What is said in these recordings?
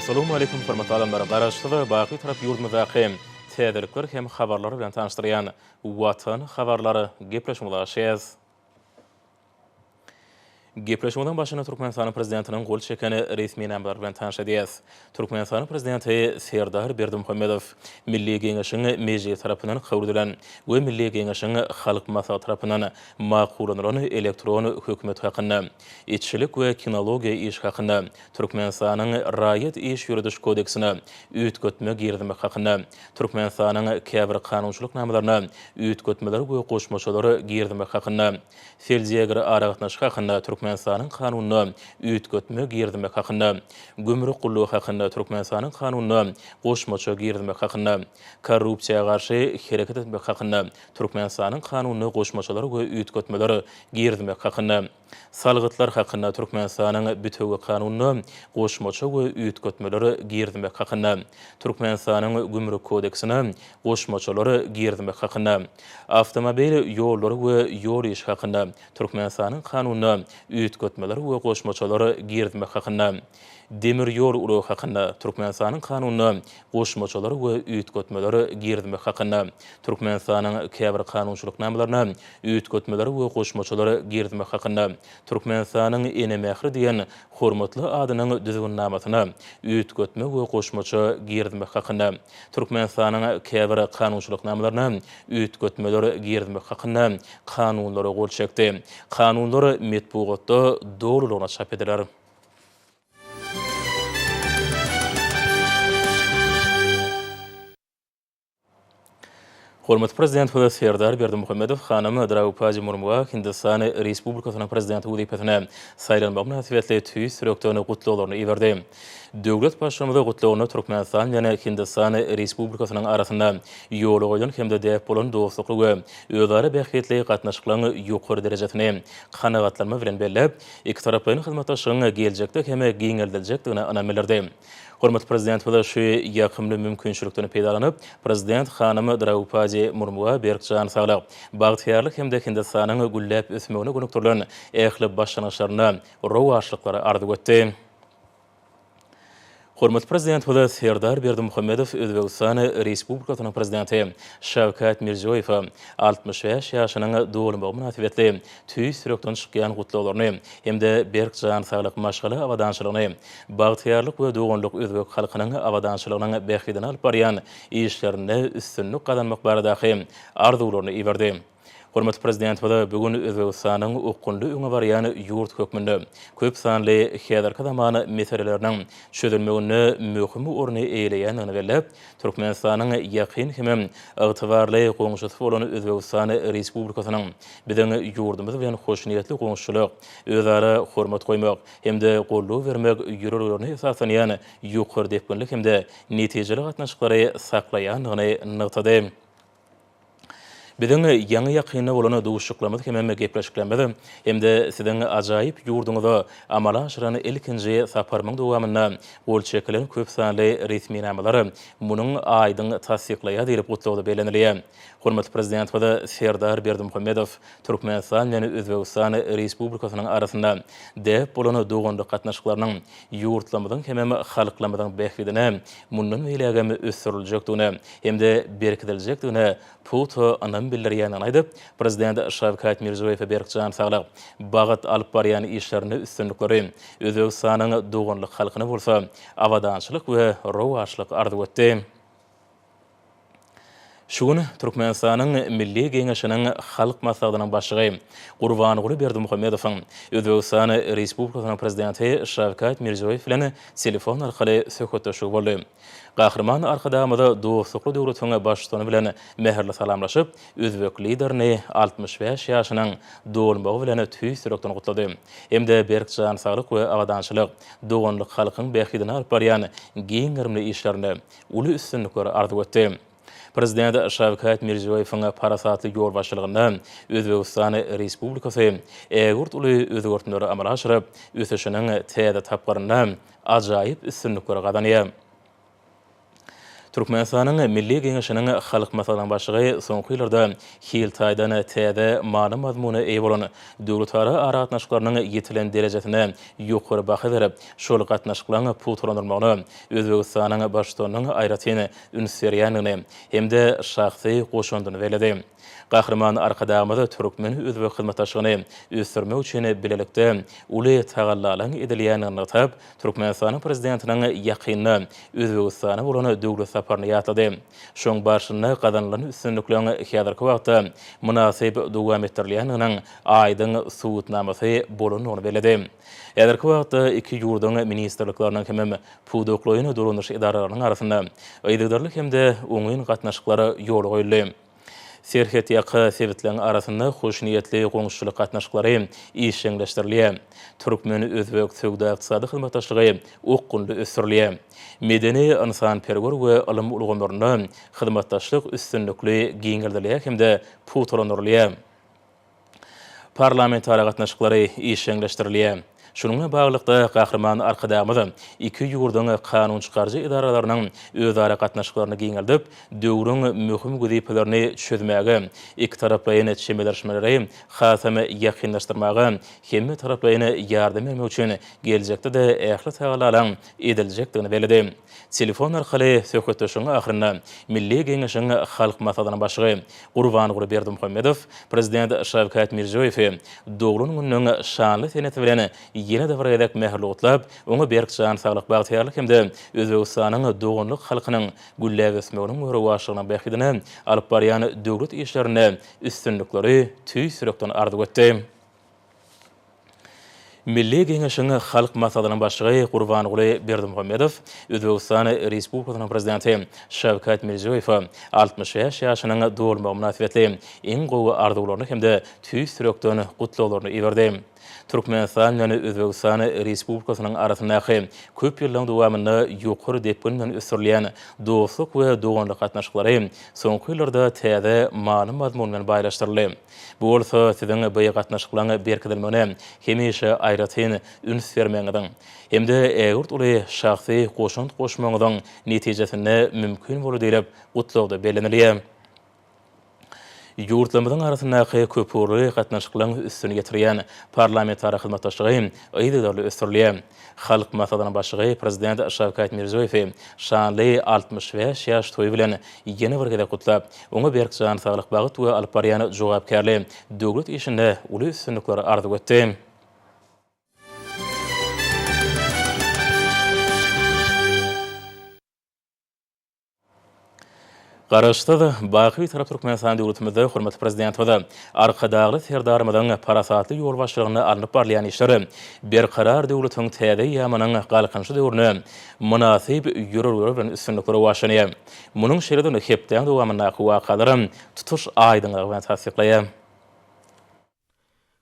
Essalawmaleýkum hormatly adamlar! Garaşsyz, baky Bitarap ýurdumyzdaky täzelikler hem habarlar bilen tanyşdyrýan Watan habarlar gepleşigimize başlaýarys. Gepleşigimiziň başynda Türkmenistanyň Prezidentiniň gol çeken resminamalary bilen tanyş edýäris. Türkmenistanyň Prezidenti Serdar Berdimuhamedow Milli Geňeşiň Mejlisi tarapyndan kabul edilen we Milli Geňeşiň Halk Maslahaty tarapyndan makullanylan Elektron hökümet hakynda, Itçilik we kinologiýa işi hakynda Türkmenistanyň Raýat iş ýörediş kodeksine üýtgetme girizmek hakynda Türkmenistanyň käbir kanunçylyk namalaryna üýtgetmeler we goşmaçalar girizmek hakynda Feldýeger aragatnaşyk hakynda Türkmenistanyň Kanunyna üýtgetme girizmek hakynda, Gümrük gullugy hakynda Türkmenistanyň Kanunyna goşmaça girizmek hakynda, Korrupsiýa garşy hereket etmek hakynda Türkmenistanyň Kanunyna goşmaçalar we üýtgetmeler girizmek hakynda, Salgytlar hakynda Türkmenistanyň Bitewi Kanunyna goşmaça we üýtgetmeler girizmek hakynda, Türkmenistanyň Gümrük kodeksine goşmaçalar girizmek hakynda, Awtomobil ýollary we ýol işi hakynda Türkmenistanyň Kanunyna üýtgetmeler we goşmaçalar girizmek hakynda, Demir ýol ulagy hakynda Türkmenistanyň Kanunyna goşmaçalar we üýtgetmeler girizmek hakynda, Türkmenistanyň käbir kanunçylyk namalaryna üýtgetmeler we goşmaçalar girizmek hakynda, Türkmenistanyň Ene mähri diýen hormatly adynyň Düzgünnamasyna üýtgetme we goşmaça girizmek hakynda, Türkmenistanyň käbir kanunçylyk namalaryna üýtgetmeler girizmek hakynda Kanunlara gol çekdi. Kanunlar metbugatda dolulygyna çap ediler. Hormatly Prezidentimiz Serdar Berdimuhamedow hanym Draupadi Murmuga Hindistan Respublikasynyň Prezidenti wezipesine saýlanmagy mynasybetli tüýs ýürekden gutlaglaryny iberdi. Döwlet Baştutanymyz gutlagynda Türkmenistan bilen Hindistan Respublikasynyň arasynda ýola goýlan hem-de däp bolan dostlukly we özara bähbitli gatnaşyklaryň ýokary derejesini kanagatlanma bilen belläp, ikitaraplaýyn hyzmatdaşlygyň geljekde hem giňeldiljekdigine ynam bildirdi. Hormatly Prezidentimiz şu ýakymly mümkinçilikden peýdalanyp, Prezident hanym Draupadi Murmuga berk jan saglyk, bagtyýarlyk hem-de Hindistanyň gülläp ösmegine gönükdirilen ähli başlangyçlarynda rowaçlyklary arzuw etdi. Hormatly Prezidentimiz Serdar Berdimuhamedow Özbegistan Respublikasynyň Prezidenti Şawkat Mirziýoýewe 65 ýaşynyň dolmagy mynasybetli tüýs ýürekden çykýan gutlaglaryny hem-de berk jan saglyk, maşgala abadançylygyny, bagtyýarlyk we doganlyk özbek halkynyň abadançylygynyň bähbidine alyp barýan işlerinde üstünlik gazanmak baradaky arzuwlaryny iberdi. Hormatly Prezidentimiz bu gün Özbegistanyň okgunly öňe barýan ýurt hökmünde köp sanly häzirki zaman meseleleriniň çözülmeginde möhüm orny eýeleýändigini belläp, Türkmenistanyň ýakyn hemem ygtybarly goňşusy bolan Özbegistan Respublikasynyň biziň ýurdumyz bilen hoşniýetli goňşuçylyk, özara hormat goýmak hem-de goldaw bermek ýörelgelerine esaslanýan ýokary depginli hem-de netijeli gatnaşyklary saklaýandygyny nygtady. Biziň ýaňy-ýakynda bolan duşuşyklarymyz hemem gepleşiklerimiz hem-de siziň ajaýyp ýurduňyza amala aşyran ilkinji saparymyň dowamynda gol çekilen köp sanly resminamalar munuň aýdyň tassyklaýar diýlip gutlagda bellenilýär. Hormatly Prezidentimiz Serdar Berdimuhamedow Türkmenistan bilen Özbegistan Respublikasynyň arasynda däp bolan doganlyk gatnaşyklarynyň ýurtlarymyzyň hemem halklarymyzyň bähbidine mundan beýlägem ösdüriljekdigine hem-de berkidiljekdigine pugta ynam bildirýändigini aýdyp, Prezident Şawkat Mirziýoýewe berk jan saglyk, bagt, alyp barýan işlerinde üstünlikleri, Özbegistanyň doganlyk halkyna bolsa abadançylyk we rowaçlyk arzuw etdi. Şu gün Türkmenistanyň Milli Geňeşiniň Halk Maslahatynyň Başlygy Gurbanguly Berdimuhamedowyň Özbegistan Respublikasynyň Prezidenti Şawkat Mirziýoýew bilen telefon arkaly söhbetdeşligi boldy. Gahryman Arkadagymyz dostlukly döwletiň Baştutany bilen mähirli salamlaşyp, özbek Liderini 65 ýaşynyň dolmagy bilen tüýs ýürekden gutlady hem-de berk jan saglyk we abadançylyk, doganlyk halkyň bähbidine alyp barýan giň gerimli işlerinde uly üstünlikleri arzuw etdi. Prezident Şawkat Mirziýoýewiň parasatly ýolbaşçylygynda Özbegistan Respublikasy ägirt uly özgertmeleri amala aşyryp, ösüşiniň täze tapgyrynda ajaýyp üstünlikleri gazanýar. Türkmenistanyň Milli Geňeşiniň Halk Maslahatynyň Başlygy soňky ýyllarda hil taýdan täze many-mazmuna eýe bolan döwletara aragatnaşyklarynyň ýetilen derejesine ýokary baha berip, şol gatnaşyklaryň pugtalandyrylmagyna Özbegistanyň Baştutanynyň aýratyn üns berýändigini hem-de şahsy goşandyny belledi. Gahryman Arkadagymyz türkmen-özbek hyzmatdaşlygyny ösdürmek üçin bilelikde uly tagallalaryň edilýändigini nygtap, Türkmenistanyň Prezidentiniň ýakynda Özbegistana bolan döwlet saparyny ýatlady. Şoň barşynda gazanylan üstünlikleriň häzirki wagtda mynasyp dowam etdirilýändiginiň aýdyň subutnamasy bolandygyny belledi. Häzirki wagtda iki ýurduň ministrlikleriniň hemem pudaklaýyn dolandyryş edaralarynyň arasynda yzygiderli hem-de oňyn gatnaşyklar ýola goýuldy. Serhetýaka sebitleriň arasynda hoşniýetli goňşuçylyk gatnaşyklary işjeňleşdirilýär. Türkmen-özbek söwda-ykdysady hyzmatdaşlygy okgunly ösdürilýär. Medeni-ynsanperwer we ylym ulgamlarynda hyzmatdaşlyk üstünlikli giňeldilýär hem-de pugtalandyrylýar. Parlamentara gatnaşyklary işjeňleşdirilýär. Şunuň bilen baglylykda, Gahryman Arkadagymyz iki ýurduň kanunçykaryjy edaralarynyň özara gatnaşyklaryny giňeldip, döwrüň möhüm wezipelerini çözmäge, ikitaraplaýyn çemeleşmeleri hasam ýakynlaşdyrmaga hemmetaraplaýyn ýardam bermek üçin geljekde-de ähli tagallalaryň ediljekdigini belledi. Telefon arkaly söhbetdeşligiň ahyrynda Milli Geňeşiň Halk Maslahatynyň Başlygy Gurbanguly Berdimuhamedow Prezident Şawkat Mirziýoýewi doglan gününiň şanly senesi bilen ýene-de bir gezek mähirli gutlap, oňa berk jan saglyk, bagtyýarlyk hem-de Özbegistanyň doganlyk halkynyň gülläp ösmeginiň we rowaçlygynyň bähbidine alyp barýan döwlet işlerinde üstünlikleri tüýs ýürekden arzuw etdi. Milli Geňeşiň Halk Maslahatynyň Başlygy Gurbanguly Berdimuhamedow Özbegistan Respublikasynyň Prezidenti Şawkat Mirziýoýewe 65 ýaşynyň dolmagy mynasybetli iň gowy arzuwlaryny hem-de tüýs ýürekden gutlaglaryny iberdi. Türkmenistan bilen Özbegistan Respublikasynyň arasyndaky köp ýyllaryň dowamynda ýokary depgin bilen ösdürilýän dostluk we doganlyk gatnaşyklary soňky ýyllarda täze many-mazmun bilen baýlaşdyryldy. Bu bolsa siziň bu gatnaşyklaryň berkidilmegine hemişe aýratyn üns bermegiňiziň hem-de ägirt uly şahsy goşant goşmagyňyzyň netijesinde mümkin boldy diýlip, gutlagda bellenilýär. Ýurtlarymyzyň arasyndaky köpugurly gatnaşyklaryň üstüni ýetirýän parlamentara hyzmatdaşlygy yzygiderli ösdürilýär. Halk Maslahatynyň Başlygy Prezident Şawkat Mirziýoýewi şanly 65 ýaş toýy bilen ýene bir gezek gutlap, oňa berk jan saglyk, bagt we alyp barýan jogapkärli döwlet işinde uly üstünlikler arzuw etdi. Garaşsyz, baky Bitarap Türkmenistan döwletimizde hormatly Prezidentimiz Arkadagly Serdarymyzyň parasatly ýolbaşçylygynda alnyp barylýan işler Berkarar döwletiň täze eýýamynyň Galkynyşy döwründe mynasyp ýörelgeler bilen üstünlikli rowaçlanýar. Munuň şeýledigini hepdäň dowamyndaky wakalar tutuş aýdyňlygy bilen tassyklaýar.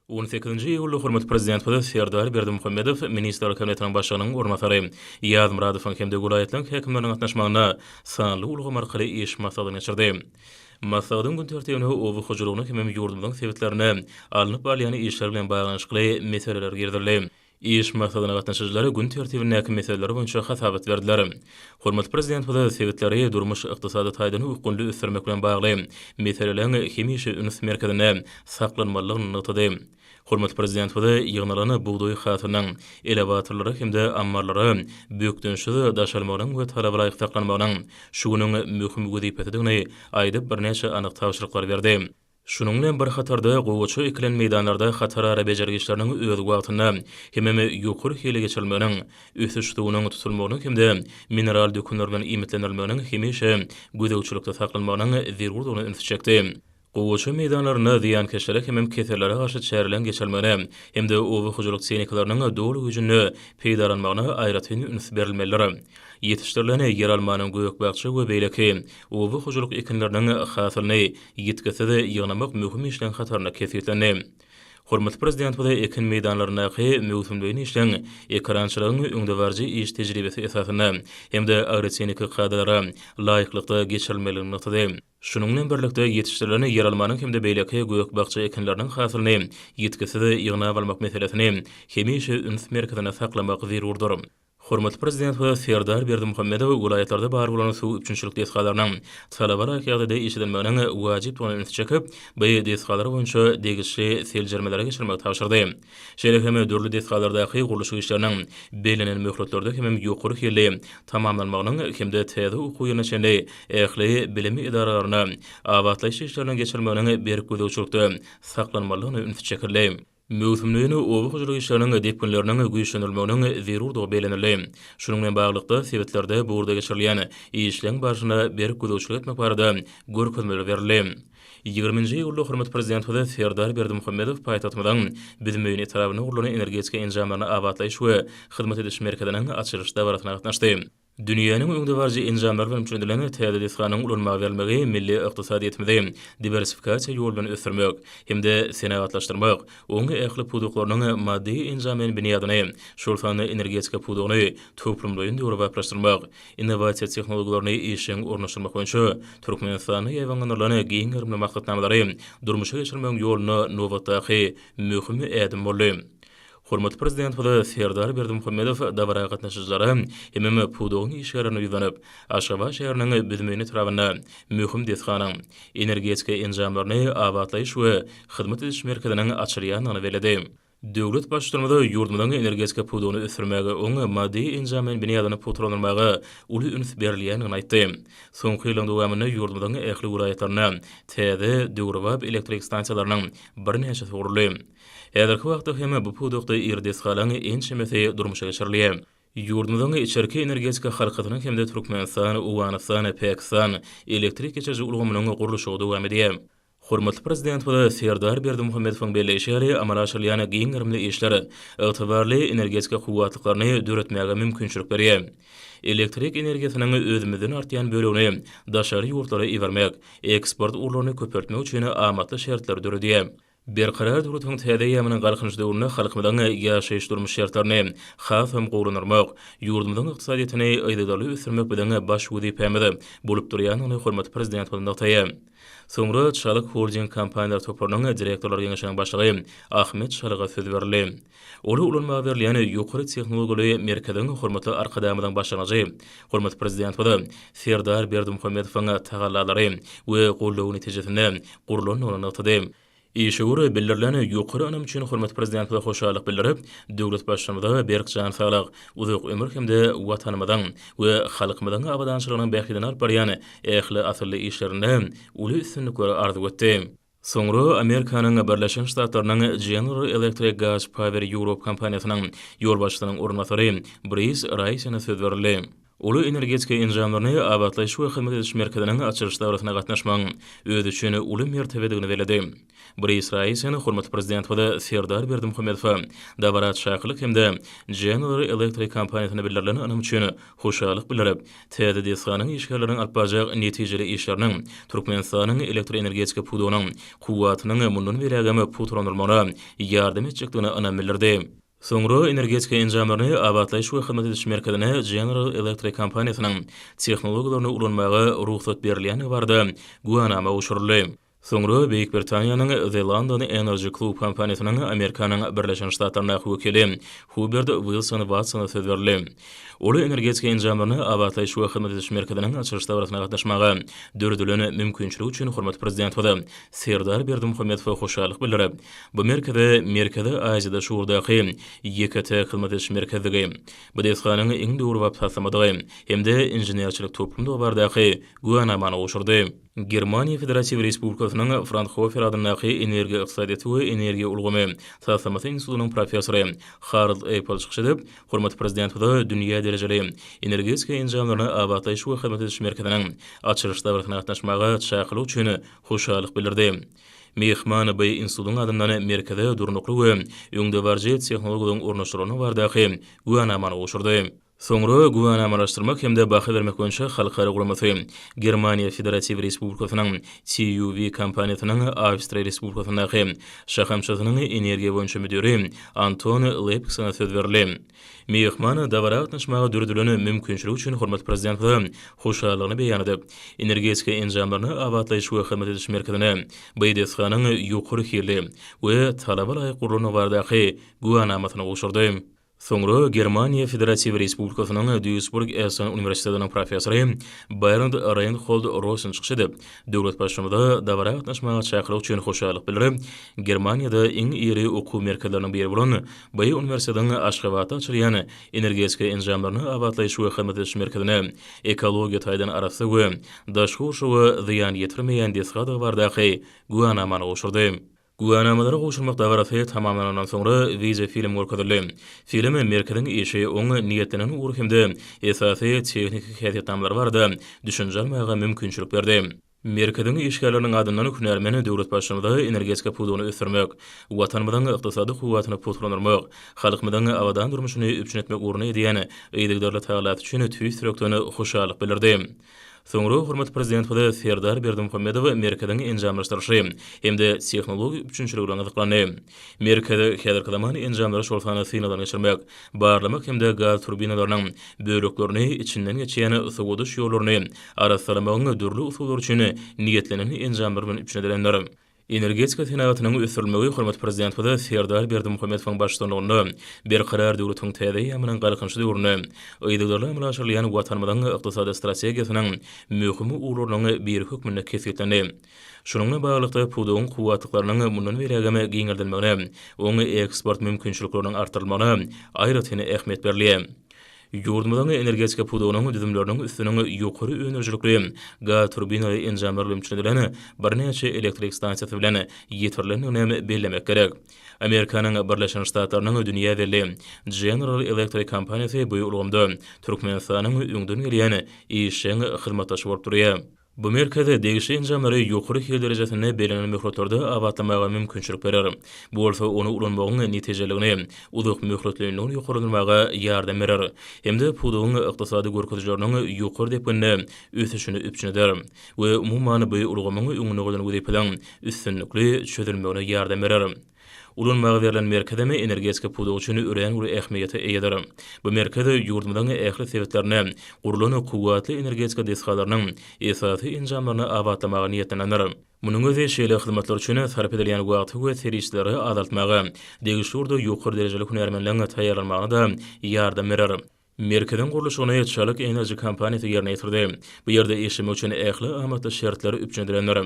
On sekizinji iýulda hormatly Prezidentimiz Serdar Berdimuhamedow Ministrler Kabinetiniň Başlygynyň orunbasary Ýazmyradowyň hem-de welaýatlaryň häkimleriniň gatnaşmagynda sanly ulgam arkaly iş maslahatyny geçirdi. Maslahatyň gün tertibine oba hojalygyna hemem ýurdumyzyň sebitlerinde alnyp barylýan işler bilen baglanyşykly meseleler girizildi. Iş maslahatyna gatnaşyjylar gün tertibindäki meseleler boýunça hasabat berdiler. Hormatly Prezidentimiz sebitleri durmuş-ykdysady taýdan okgunly ösdürmek bilen bagly meseleleriň hemişe üns merkezinde saklanmalydygyny nygtady. Hormatly Prezidentimiz ýygnalan bugdaý hasylynyň elewatorlara hem-de ammarlara bökdençsiz daşalmagynyň we talabalaýyk saklanmagynyň şu günüň möhüm wezipesidigini aýdyp, birnäçe anyk tabşyryklary berdi. Şunuň bilen bir hatarda, gowaça ekilen meýdanlarda hatarara bejergi işleriniň öz wagtynda hemem ýokary hilli geçirilmeginiň, ösüş suwunyň tutulmagynyň hem-de mineral dökünler bilen iýmitlendirilmeginiň hemişe gözegçilikde saklanmagynyň zerurdygyna ünsi çekdi. Gowaça meýdanlarynda zyýankeşlere hemem kesellere garşy çäreleriň geçirilmegine hem-de oba hojalyk tehnikalarynyň doly güýjünde peýdalanmagyna aýratyn üns berilmelidir. Ýetişdirilen ýeralmanyň gök-bakja we beýleki oba hojalyk ekinleriniň hasylyny ýitgisiz ýygnamak möhüm işleň hatarynda kesgitlendi. Hormatly Prezidentimiz ekin meýdanlaryndaky möwsümleýin işleň ekerançylygyň öňdebaryjy iş tejribesi esasynda hem-de agrotehniki kadalara laýyklykda geçirilmelidigini nygtady. Şunuň bilen birlikde, ýetişdirilen ýeralmanyň hem-de beýleki gök-bakja ekinleriniň hasylyny ýitgisiz ýygnap almak meselesini hemişe üns merkezinde saklamak zerurdyr. Hormatly Prezidentimiz Serdar Berdimuhamedow welaýatlarda bar bolan suw üpjünçilik desgalarynyň talaba laýyk ýagdaýda işledilmeginiň wajypdygyna ünsi çekip, bu desgalar boýunça degişli seljermeleri geçirmegi tabşyrdy. Şeýle hem dürli desgalardaky gurluşyk işleriniň bellenen möhletlerde hemem ýokary hilli tamamlanmagynyň hem-de täze okuw ýylyna çenli ähli bilim edaralarynda abatlaýyş işleriniň geçirilmeginiň berk gözegçilikde saklanmalydygyna üns çekildi. Möwsümleýin oba hojalyk işleriniň depginleriniň güýçlendirilmeginiň zerurdygy bellenildi. Şunuň bilen baglylykda, sebitlerde bu ugurda geçirilýän işleň barşyna berk gözegçilik etmek barada görkezmeler berildi. Ýigriminji iýulda hormatly Prezidentimiz Serdar Berdimuhamedow paýtagtymyzyň Büzmeýin etrabynda gurlan energetika enjamlaryny abatlaýyş we hyzmat ediş merkeziniň açylyş dabarasyna gatnaşdy. Dünýäniň öňdebaryjy enjamlary bilen üpjün edilen täze desganyň ulanmaga berilmegi milli ykdysadyýetimizi diwersifikasiýa ýoly bilen ösdürmek hem-de senagatlaşdyrmak, oň ähli pudaklarynyň maddy-enjamlaýyn binýadyny, şol sanda energetika pudagyny toplumlaýyn döwrebaplaşdyrmak, innowasiýa tehnologiýalaryny işjeň ornaşdyrmak boýunça Türkmenistanda ýaýbaňlandyrylan giň gerimli maksatnamalary durmuşa geçirmegiň ýolunda nobatdaky möhüm ädim boldy. Hormatly Prezidentimiz Serdar Berdimuhamedow dabara gatnaşyjylara hemem pudagyň işgärlerine ýüzlenip, Aşgabat şäheriniň Büzmeýin etrabynda möhüm desganyň, energetika enjamlaryny abatlaýyş we hyzmat ediş merkeziniň açylýandygyny belledi. Döwlet Baştutanymyz ýurdumyzyň energetika pudagyny ösdürmäge, oň maddy-enjamlaýyn binýadyny pugtalandyrmaga uly üns berilýändigini aýtdy. Soňky ýyllaryň dowamynda ýurdumyzyň ähli welaýatlarynda täze, döwrebap elektrik stansiýalarynyň birnäçesi guruldy. Häzirki wagtda hem bu pudakda iri desgalaryň ençemesi durmuşa geçirilýär. Ýurdumyzyň içerki energetika halkasynyň hem-de Türkmenistan, Owganystan, Pakistan elektrik geçiriji ulgamynyň gurluşygy dowam edýär. Hormatly Prezidentimiz Serdar Berdimuhamedowyň belleýşi ýaly, amala aşyrylýan giň gerimli işler ygtybarly energetika kuwwatlyklaryny döretmäge mümkinçilik berýär. Elektrik energiýasynyň özümizden artýan bölegini daşary ýurtlara ibermek, eksport ugurlaryny köpeltmek üçin amatly şertleri döredýär. Berkarar döwletiň täze eýýamynyň Galkynyş döwründe halkymyzyň ýaşaýyş-durmuş şertlerini hasam gowulandyrmak, ýurdumyzyň ykdysadyýetini yzygiderli ösdürmek biziň baş wezipämiz bolup durýandygyny hormatly Prezidentimiz nygtaýar. Soňra Çalyk holding kompaniýalar toparynyň direktorlar geňeşiniň başlygy Ahmet Çalyga söz berildi. Ol ulanmaga berilýän ýokary tehnologiýaly merkeziň hormatly Arkadagymyzyň başlangyjy, hormatly Prezidentimiz Serdar Berdimuhamedowyň tagallalary we goldawy netijesinde gurlandygyny nygtady. Işewür bildirilen ýokary ynam üçin hormatly Prezidentimize hoşallyk bildirip, döwlet Baştutanymyza berk jan saglyk, uzak ömür hem-de Watanymyzyň we halkymyzyň abadançylygynyň bähbidine alyp barýan ähli asylly işlerinde uly üstünlikleri arzuw etdi. Soňra Amerikanyň Birleşen Ştatlarynyň General Electric Gas Power Europe kompaniýasynyň ýolbaşçysynyň orunbasary Bris Raýsene söz berildi. Uly energetika enjamlaryny abatlaýyş we hyzmat ediş merkeziniň açylyş dabarasyna gatnaşmagyň özi üçin uly mertebedigini belledi. Bris Raýsen hormatly Prezidentimiz Serdar Berdimuhamedowa dabara çakylyk hem-de General Electric kompaniýasyna bildirilen ynam üçin hoşallyk bildirip, täze desganyň işgärleriniň alyp barjak netijeli işleriniň Türkmenistanyň elektroenergetika pudagynyň kuwwatynyň mundan beýlägem pugtalandyrylmagyna ýardam etjekdigine ynam bildirdi. Soňra energetika enjamlaryny abatlaýyş we hyzmat ediş merkezine General Electric kompaniýasynyň tehnologiýalaryny ulanmaga rugsat berilýändigi barada güwänama gowşuryldy. Soňra Beýik Britaniýanyň The London Energy Club kompaniýasynyň Amerikanyň Birleşen Ştatlaryndaky wekili Hubert Wilson Watsona söz berildi. Ol energetika enjamlaryny abatlaýyş we hyzmat ediş merkeziniň açylyş dabarasyna gatnaşmaga döredilen mümkinçilik üçin hormatly Prezidentimize Serdar Berdimuhamedowa hoşallyk bildirip, bu merkeze Merkezi Aziýada şu ugurdaky ýeke-täk hyzmat ediş merkezdigi, bu desganyň iň döwrebap taslamadygy hem-de inženerçilik toplumdygy baradaky güwänamany gowşurdy. Germaniýa Federatiw Respublikasynyň Fraunhofer adyndaky Energiýa ykdysadyýeti we energiýa ulgamy taslamasy institutynyň professory Harald Eýpel çykyş edip, hormatly Prezidentimize dünýä derejeli Energetika enjamlaryny abatlaýyş we hyzmat ediş merkeziniň açylyş dabarasyna gatnaşmaga çakylyk üçin hoşallyk bildirdi. Myhman bu institutyň adyndan merkeze durnukly we öňdebaryjy tehnologiýalaryň ornaşdyrylandygy baradaky güwänamany gowşurdy. Soňra güwänamalaşdyrmak hem-de baha bermek boýunça halkara guramasy, Germaniýa Federatiw Respublikasynyň TUV kompaniýasynyň Awstriýa Respublikasyndaky şahamçasynyň energiýa boýunça müdiri Anton Lepksona söz berildi. Myhman dabara gatnaşmaga döredilen mümkinçilik üçin hormatly Prezidentimize hoşallygyny beýan edip, energetika enjamlaryny abatlaýyş we hyzmat ediş merkezine bu desganyň ýokary hilli we talaba laýyk gurlandygy baradaky güwänamasyny gowşurdy. Soňra Germaniýa Federatiw Respublikasynyň Duisburg-Essen uniwersitetiniň professory Bernd Reinhold Rosen çykyş edip, döwlet Baştutanymyza dabara gatnaşmaga çakylyk üçin hoşallyk bildirip, Germaniýada iň iri okuw merkezleriniň biri bolan bu uniwersitetiň Aşgabatda açylýan energetika enjamlaryny abatlaýyş we hyzmat ediş merkezine ekologiýa taýdan arassa we daşky gurşawa zyýan ýetirmeýän desgadygy baradaky güwänamany gowşurdy. Güwänamalary gowşurmak dabarasy tamamlanandan soňra wideofilm görkezildi. Film merkeziň işi, oň niýetlenen ugry hem-de esasy tehniki häsiýetnamalary barada düşünje almaga mümkinçilik berdi. Merkeziň işgärleriniň adyndan hünärmen döwlet Baştutanymyza energetika pudagyny ösdürmek, Watanymyzyň ykdysady kuwwatyny pugtalandyrmak, halkymyzyň abadan durmuşyny üpjün etmek ugrunda edýän yzygiderli tagallasy üçin tüýs ýürekden hoşallyk bildirdi. Soňra hormatly Prezidentimiz Serdar Berdimuhamedow merkeziň enjamlaşdyrylyşy hem-de tehnologik üpjünçiligi bilen gyzyklandy. Merkez häzirki zaman enjamlary, şol sanda synagdan geçirmek, barlamak hem-de gaz turbinalarynyň böleklerini içinden geçýän sowadyş ýollaryny arassalamagyň dürli usullary üçin niýetlenen enjamlar bilen üpjün edilendir. Energetika senagatynyň ösdürilmegi hormatly Prezidentimiz Serdar Berdimuhamedowyň baştutanlygynda Berkarar döwletiň täze eýýamynyň Galkynyşy döwründe yzygiderli amala aşyrylýan Watanymyzyň ykdysady strategiýasynyň möhüm ugurlarynyň biri hökmünde kesgitlendi. Şunuň bilen baglylykda, pudagyň kuwwatlyklarynyň mundan beýlägem giňeldilmegine, oň eksport mümkinçilikleriniň artdyrylmagyna aýratyn ähmiýet berilýär. Ýurdumyzyň energetika pudagynyň düzümleriniň üstüniň ýokary öndürijilikli gaz turbinaly enjamlar bilen üpjün edilen birnäçe elektrik stansiýasy bilen ýetirilendiginem bellemek gerek. Amerikanyň Birleşen Ştatlarynyň dünýä belli General Electric kompaniýasy bu ulgamda Türkmenistanyň öňden gelýän işjeň hyzmatdaşy bolup durýar. Bu merkez degişli enjamlary ýokary hil derejesinde bellenen möhletlerde abatlamaga mümkinçilik berer. Bu bolsa ony ulanmagyň netijeliligini, uzak möhletleýinligini ýokarlandyrmaga ýardam berer hem-de pudagyň ykdysady görkezijileriniň ýokary depginde ösüşini üpjün eder we umuman bu ulgamyň öňünde goýlan wezipeleriň üstünlikli çözülmegine ýardam berer. Ulanmaga berlen merkezem energetika pudagy üçin örän uly ähmiýete eýedir. Bu merkez ýurdumyzyň ähli sebitlerinde gurlan kuwwatly energetika desgalarynyň esasy enjamlaryny abatlamaga niýetlenendir. Munuň özi şeýle hyzmatlar üçin sarp edilýän wagty we serişdeleri azaltmaga, degişli ugurda ýokary derejeli hünärmenleň taýýarlanmagyna-da ýardam berer. Merkeziň gurluşygyny Çalyk Enerji kompaniýasy ýerine ýetirdi. Bu ýerde işlemek üçin ähli amatly şertler üpjün edilendir.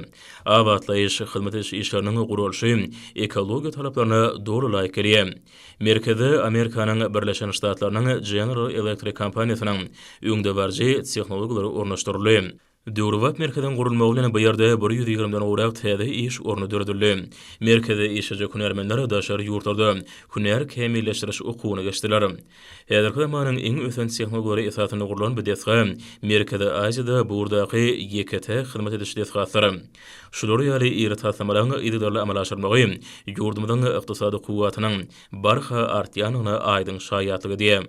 Abatlaýyş, hyzmat ediş işleriniň guralyşy ekologiýa talaplaryna doly laýyk gelýär. Merkezde Amerikanyň Birleşen Ştatlarynyň General Electric kompaniýasynyň öňdebaryjy tehnologiýalary ornaşdyryldy. Döwrebap merkeziň gurulmagy bilen bu ýerde bir ýüz ýigrimiden gowrak täze iş orny döredildi. Merkezde işlejek hünärmenler daşary ýurtlarda hünär kämilleşdiriş okuwyny geçdiler. Häzirki zamanyň iň ösen tehnologiýalary esasynda gurlan bu desga Merkezi Aziýada bu ugurdaky ýeke-täk hyzmat ediş desgasydyr. Şular ýaly iri taslamalaryň yzygiderli amala aşyrylmagy ýurdumyzyň ykdysady kuwwatynyň barha artýandygyna aýdyň şaýatlyk edýär.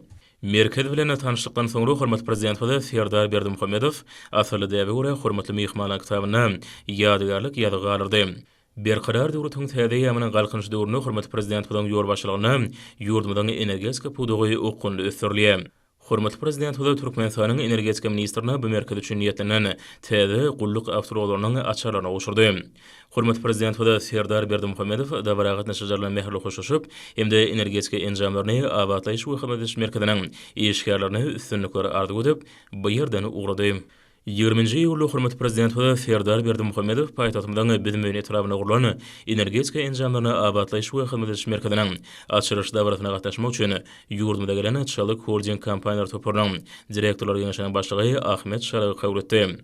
Merkez bilen tanyşlykdan soňra hormatly Prezidentimiz Serdar Berdimuhamedow asylly däbe görä Hormatly myhmanlar kitabynda ýadygärlik ýazgy galdyrdy. Berkarar döwletiň täze eýýamynyň Galkynyşy döwründe hormatly Prezidentimiziň ýolbaşçylygynda ýurdumyzyň energetika pudagy okgunly ösdürilýär. Hormatly Prezidentimiz Türkmenistanyň energetika ministrine bu merkez üçin niýetlenen täze gulluk awtoulaglarynyň açarlaryny gowşurdy. Hormatly Prezidentimiz Serdar Berdimuhamedow dabara gatnaşyjylar bilen mähirli hoşlaşyp hem-de energetika enjamlaryny abatlaýyş we hyzmat ediş merkeziniň işgärlerine üstünlikler arzuw edip, bu ýerden ugrady. Ýigriminji iýulda hormatly Prezidentimiz Serdar Berdimuhamedow paýtagtymyzyň Büzmeýin etrabynda gurlan energetika enjamlaryny abatlaýyş we hyzmat ediş merkeziniň açylyş dabarasyna gatnaşmak üçin ýurdumyza gelen Çalyk Holding kompaniýalar toparynyň direktorlar geňeşiniň başlygy Ahmet Çalygy kabul etdi.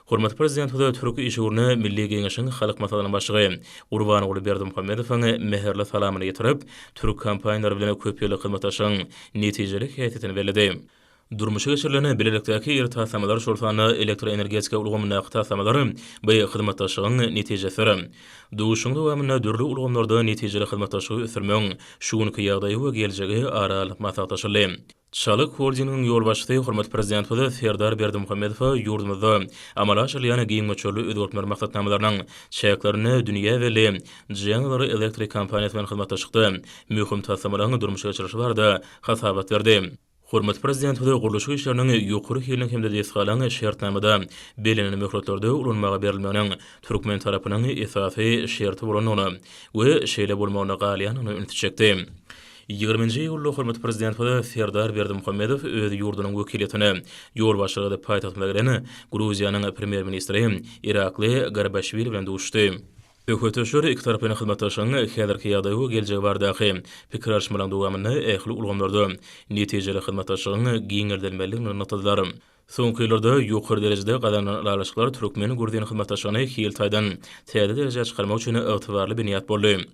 Hormatly Prezidentimiz türk işewürine Milli Geňeşiň Halk Maslahatynyň Başlygy Gurbanguly Berdimuhamedowyň mähirli salamyny ýetirip, türk kompaniýalary bilen köp ýyllyk hyzmatdaşlygyň netijeli häsiýetini belledi. Durmuşa geçirilen bilelikdäki iri taslamalar, şol sanda elektroenergetika ulgamyndaky taslamalar bu hyzmatdaşlygyň netijesidir. Duşuşygyň dowamynda dürli ulgamlarda netijeli hyzmatdaşlygy ösdürmegiň şu günki ýagdaýy we geljegi ara alnyp maslahatlaşyldy. Çalyk holdinginiň ýolbaşçysy hormatly Prezidentimiz Serdar Berdimuhamedowa ýurdumyzda amala aşyrylýan giň möçberli özgertmeler maksatnamalarynyň çäklerinde dünýä belli General Electric kompaniýasy bilen hyzmatdaşlykda möhüm taslamalaryň durmuşa geçirilişi barada hasabat berdi. Hormatly Prezidentimiz gurluşyk işleriniň ýokary hiliniň hem-de desgalaryň şertnamada bellenen möhletlerde ulanmaga berilmeginiň türkmen tarapynyň esasy şerti bolandygyna we şeýle bolmagynda galýandygyna ünsi çekdi. Ýigriminji iýulda hormatly Prezidentimiz Serdar Berdimuhamedow öz ýurdunyň wekiliýetine ýolbaşçylyk edip paýtagtymyza gelen Gruziýanyň Premýer-ministri Irakli Garbaşwili bilen duşuşdy. Söhbetdeşler ikitaraplaýyn hyzmatdaşlygyň häzirki ýagdaýy we geljegi baradaky pikir alyşmalaryň dowamynda ähli ulgamlarda netijeli hyzmatdaşlygyň giňeldilmelidigini nygtadylar. Soňky ýyllarda ýokary derejede gazanylan ylalaşyklar türkmen-gruzin hyzmatdaşlygyny hil taýdan täze derejä çykarmak üçin ygtybarly binýat boldy.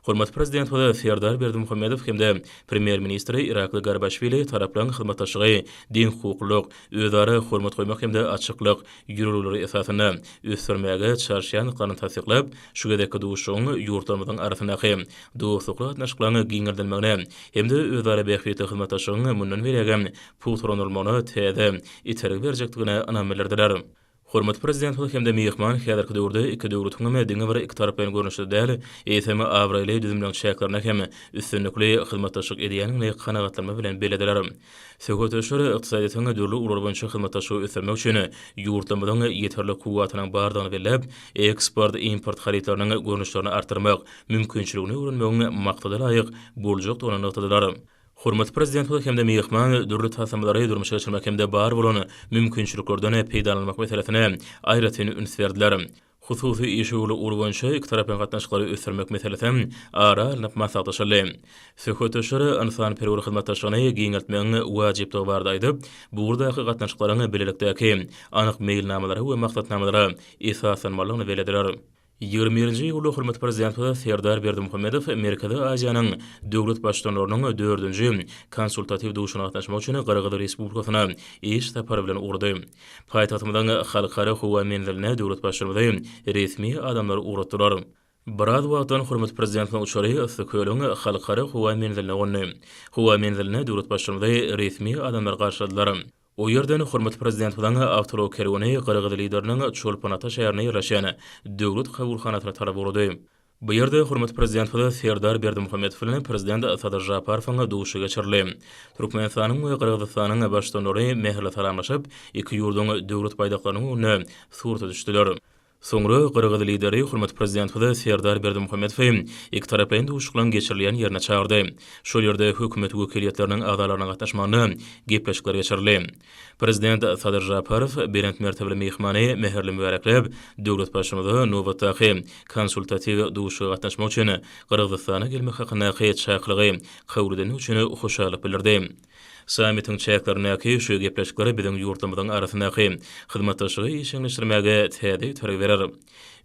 Hormatly Prezidentimiz Serdar Berdimuhamedow hem-de Premýer-ministri Irakli Garbaşwili taraplaryň hyzmatdaşlygy deňhukuklylyk, özara hormat goýmak hem-de açyklyk ýörelgeleri esasynda ösdürmäge çalyşýandyklaryny tassyklap, şu gezekki duşuşygyň ýurtlarymyzyň arasyndaky dostlukly gatnaşyklaryň giňeldilmegine hem-de özara bähbitli hyzmatdaşlygyň mundan beýlägem pugtalandyrylmagyna täze itergi berjekdigine ynam bildirdiler. Hormatly Prezidentimiz hem-de myhman häzirki döwürde iki döwletiň hem diňe bir ikitaraplaýyn görnüşde däl, eýsem, abraýly düzümleriň çäklerinde hem üstünlikli hyzmatdaşlyk edýändigini kanagatlanma bilen bellediler. Söhbetdeşler ykdysadyýetiň dürli ugurlary boýunça hyzmatdaşlygy ösdürmek üçin ýurtlarymyzyň ýeterlik kuwwatynyň bardygyny belläp, eksport-import harytlarynyň görnüşlerini artdyrmak mümkinçiligini öwrenmegiň maksada laýyk boljakdygyny nygtadylar. Hormatly Prezidentimiz hem-de myhman dürli taslamalary durmuşa geçirmek hem-de bar bolan mümkinçiliklerden peýdalanmak meselesine aýratyn üns berdiler. Hususy işewürlik ugry boýunça ikitaraplaýyn gatnaşyklary ösdürmek meselesi hem ara alnyp maslahatlaşyldy. Söhbetdeşler ynsanperwer hyzmatdaşlygyny giňeltmegiň wajypdygy barada aýdyp, bu ugurdaky gatnaşyklaryň bilelikdäki anyk meýilnamalara we maksatnamalara esaslanmalydygyny bellediler. 21-nji iýulda hormatly Prezidentimiz Serdar Berdimuhamedow Merkezi Aziýanyň döwlet Baştutanlarynyň dördünji Konsultatiw duşuşygyna gatnaşmak üçin Gyrgyz Respublikasyna iş sapary bilen ugrady. Paýtagtymyzyň Halkara howa menziline döwlet Baştutanymyzy resmi adamlar ugratdylar. Biraz wagtdan hormatly Prezidentimiziň uçary Yssykölüň Halkara howa menziline gondy. Howa menzilinde döwlet Baştutanymyzy resmi adamlar garşyladylar. O ýerden hormatly Prezidentimiziň awtoulag kerweni gyrgyz Lideriniň Çolpan-Ata şäherinde ýerleşen Döwlet kabulhanasyna tarap ugrady. Bu ýerde hormatly Prezidentimiz Serdar Berdimuhamedow bilen Prezident Sadyr Žaparowyň duşuşygy geçirildi. Türkmenistanyň we Gyrgyzystanyň Baştutanlary mähirli salamlaşyp, iki ýurduň Döwlet baýdaklarynyň öňünde surata düşdüler. Soňra gyrgyz Lideri hormatly Prezidentimiz Serdar Berdimuhamedowy ikitaraplaýyn duşuşyklaryň geçirilýän ýerine çagyrdy. Şol ýerde hökümet wekiliýetleriniň agzalarynyň gatnaşmagynda gepleşikler geçirildi. Prezident Sadyr Žaparow belent mertebeli myhmany mähirli mübärekläp, döwlet Baştutanyna nobatdaky konsultatiw duşuşyga gatnaşmak üçin Gyrgyzystana gelmek hakyndaky çakylygy kabul edendigi üçin hoşallyk bildirdi. Sammitiň çäklerindäki şu gepleşikler biziň ýurtlarymyzyň arasyndaky hyzmatdaşlygy işjeňleşdirmäge täze itergi berer.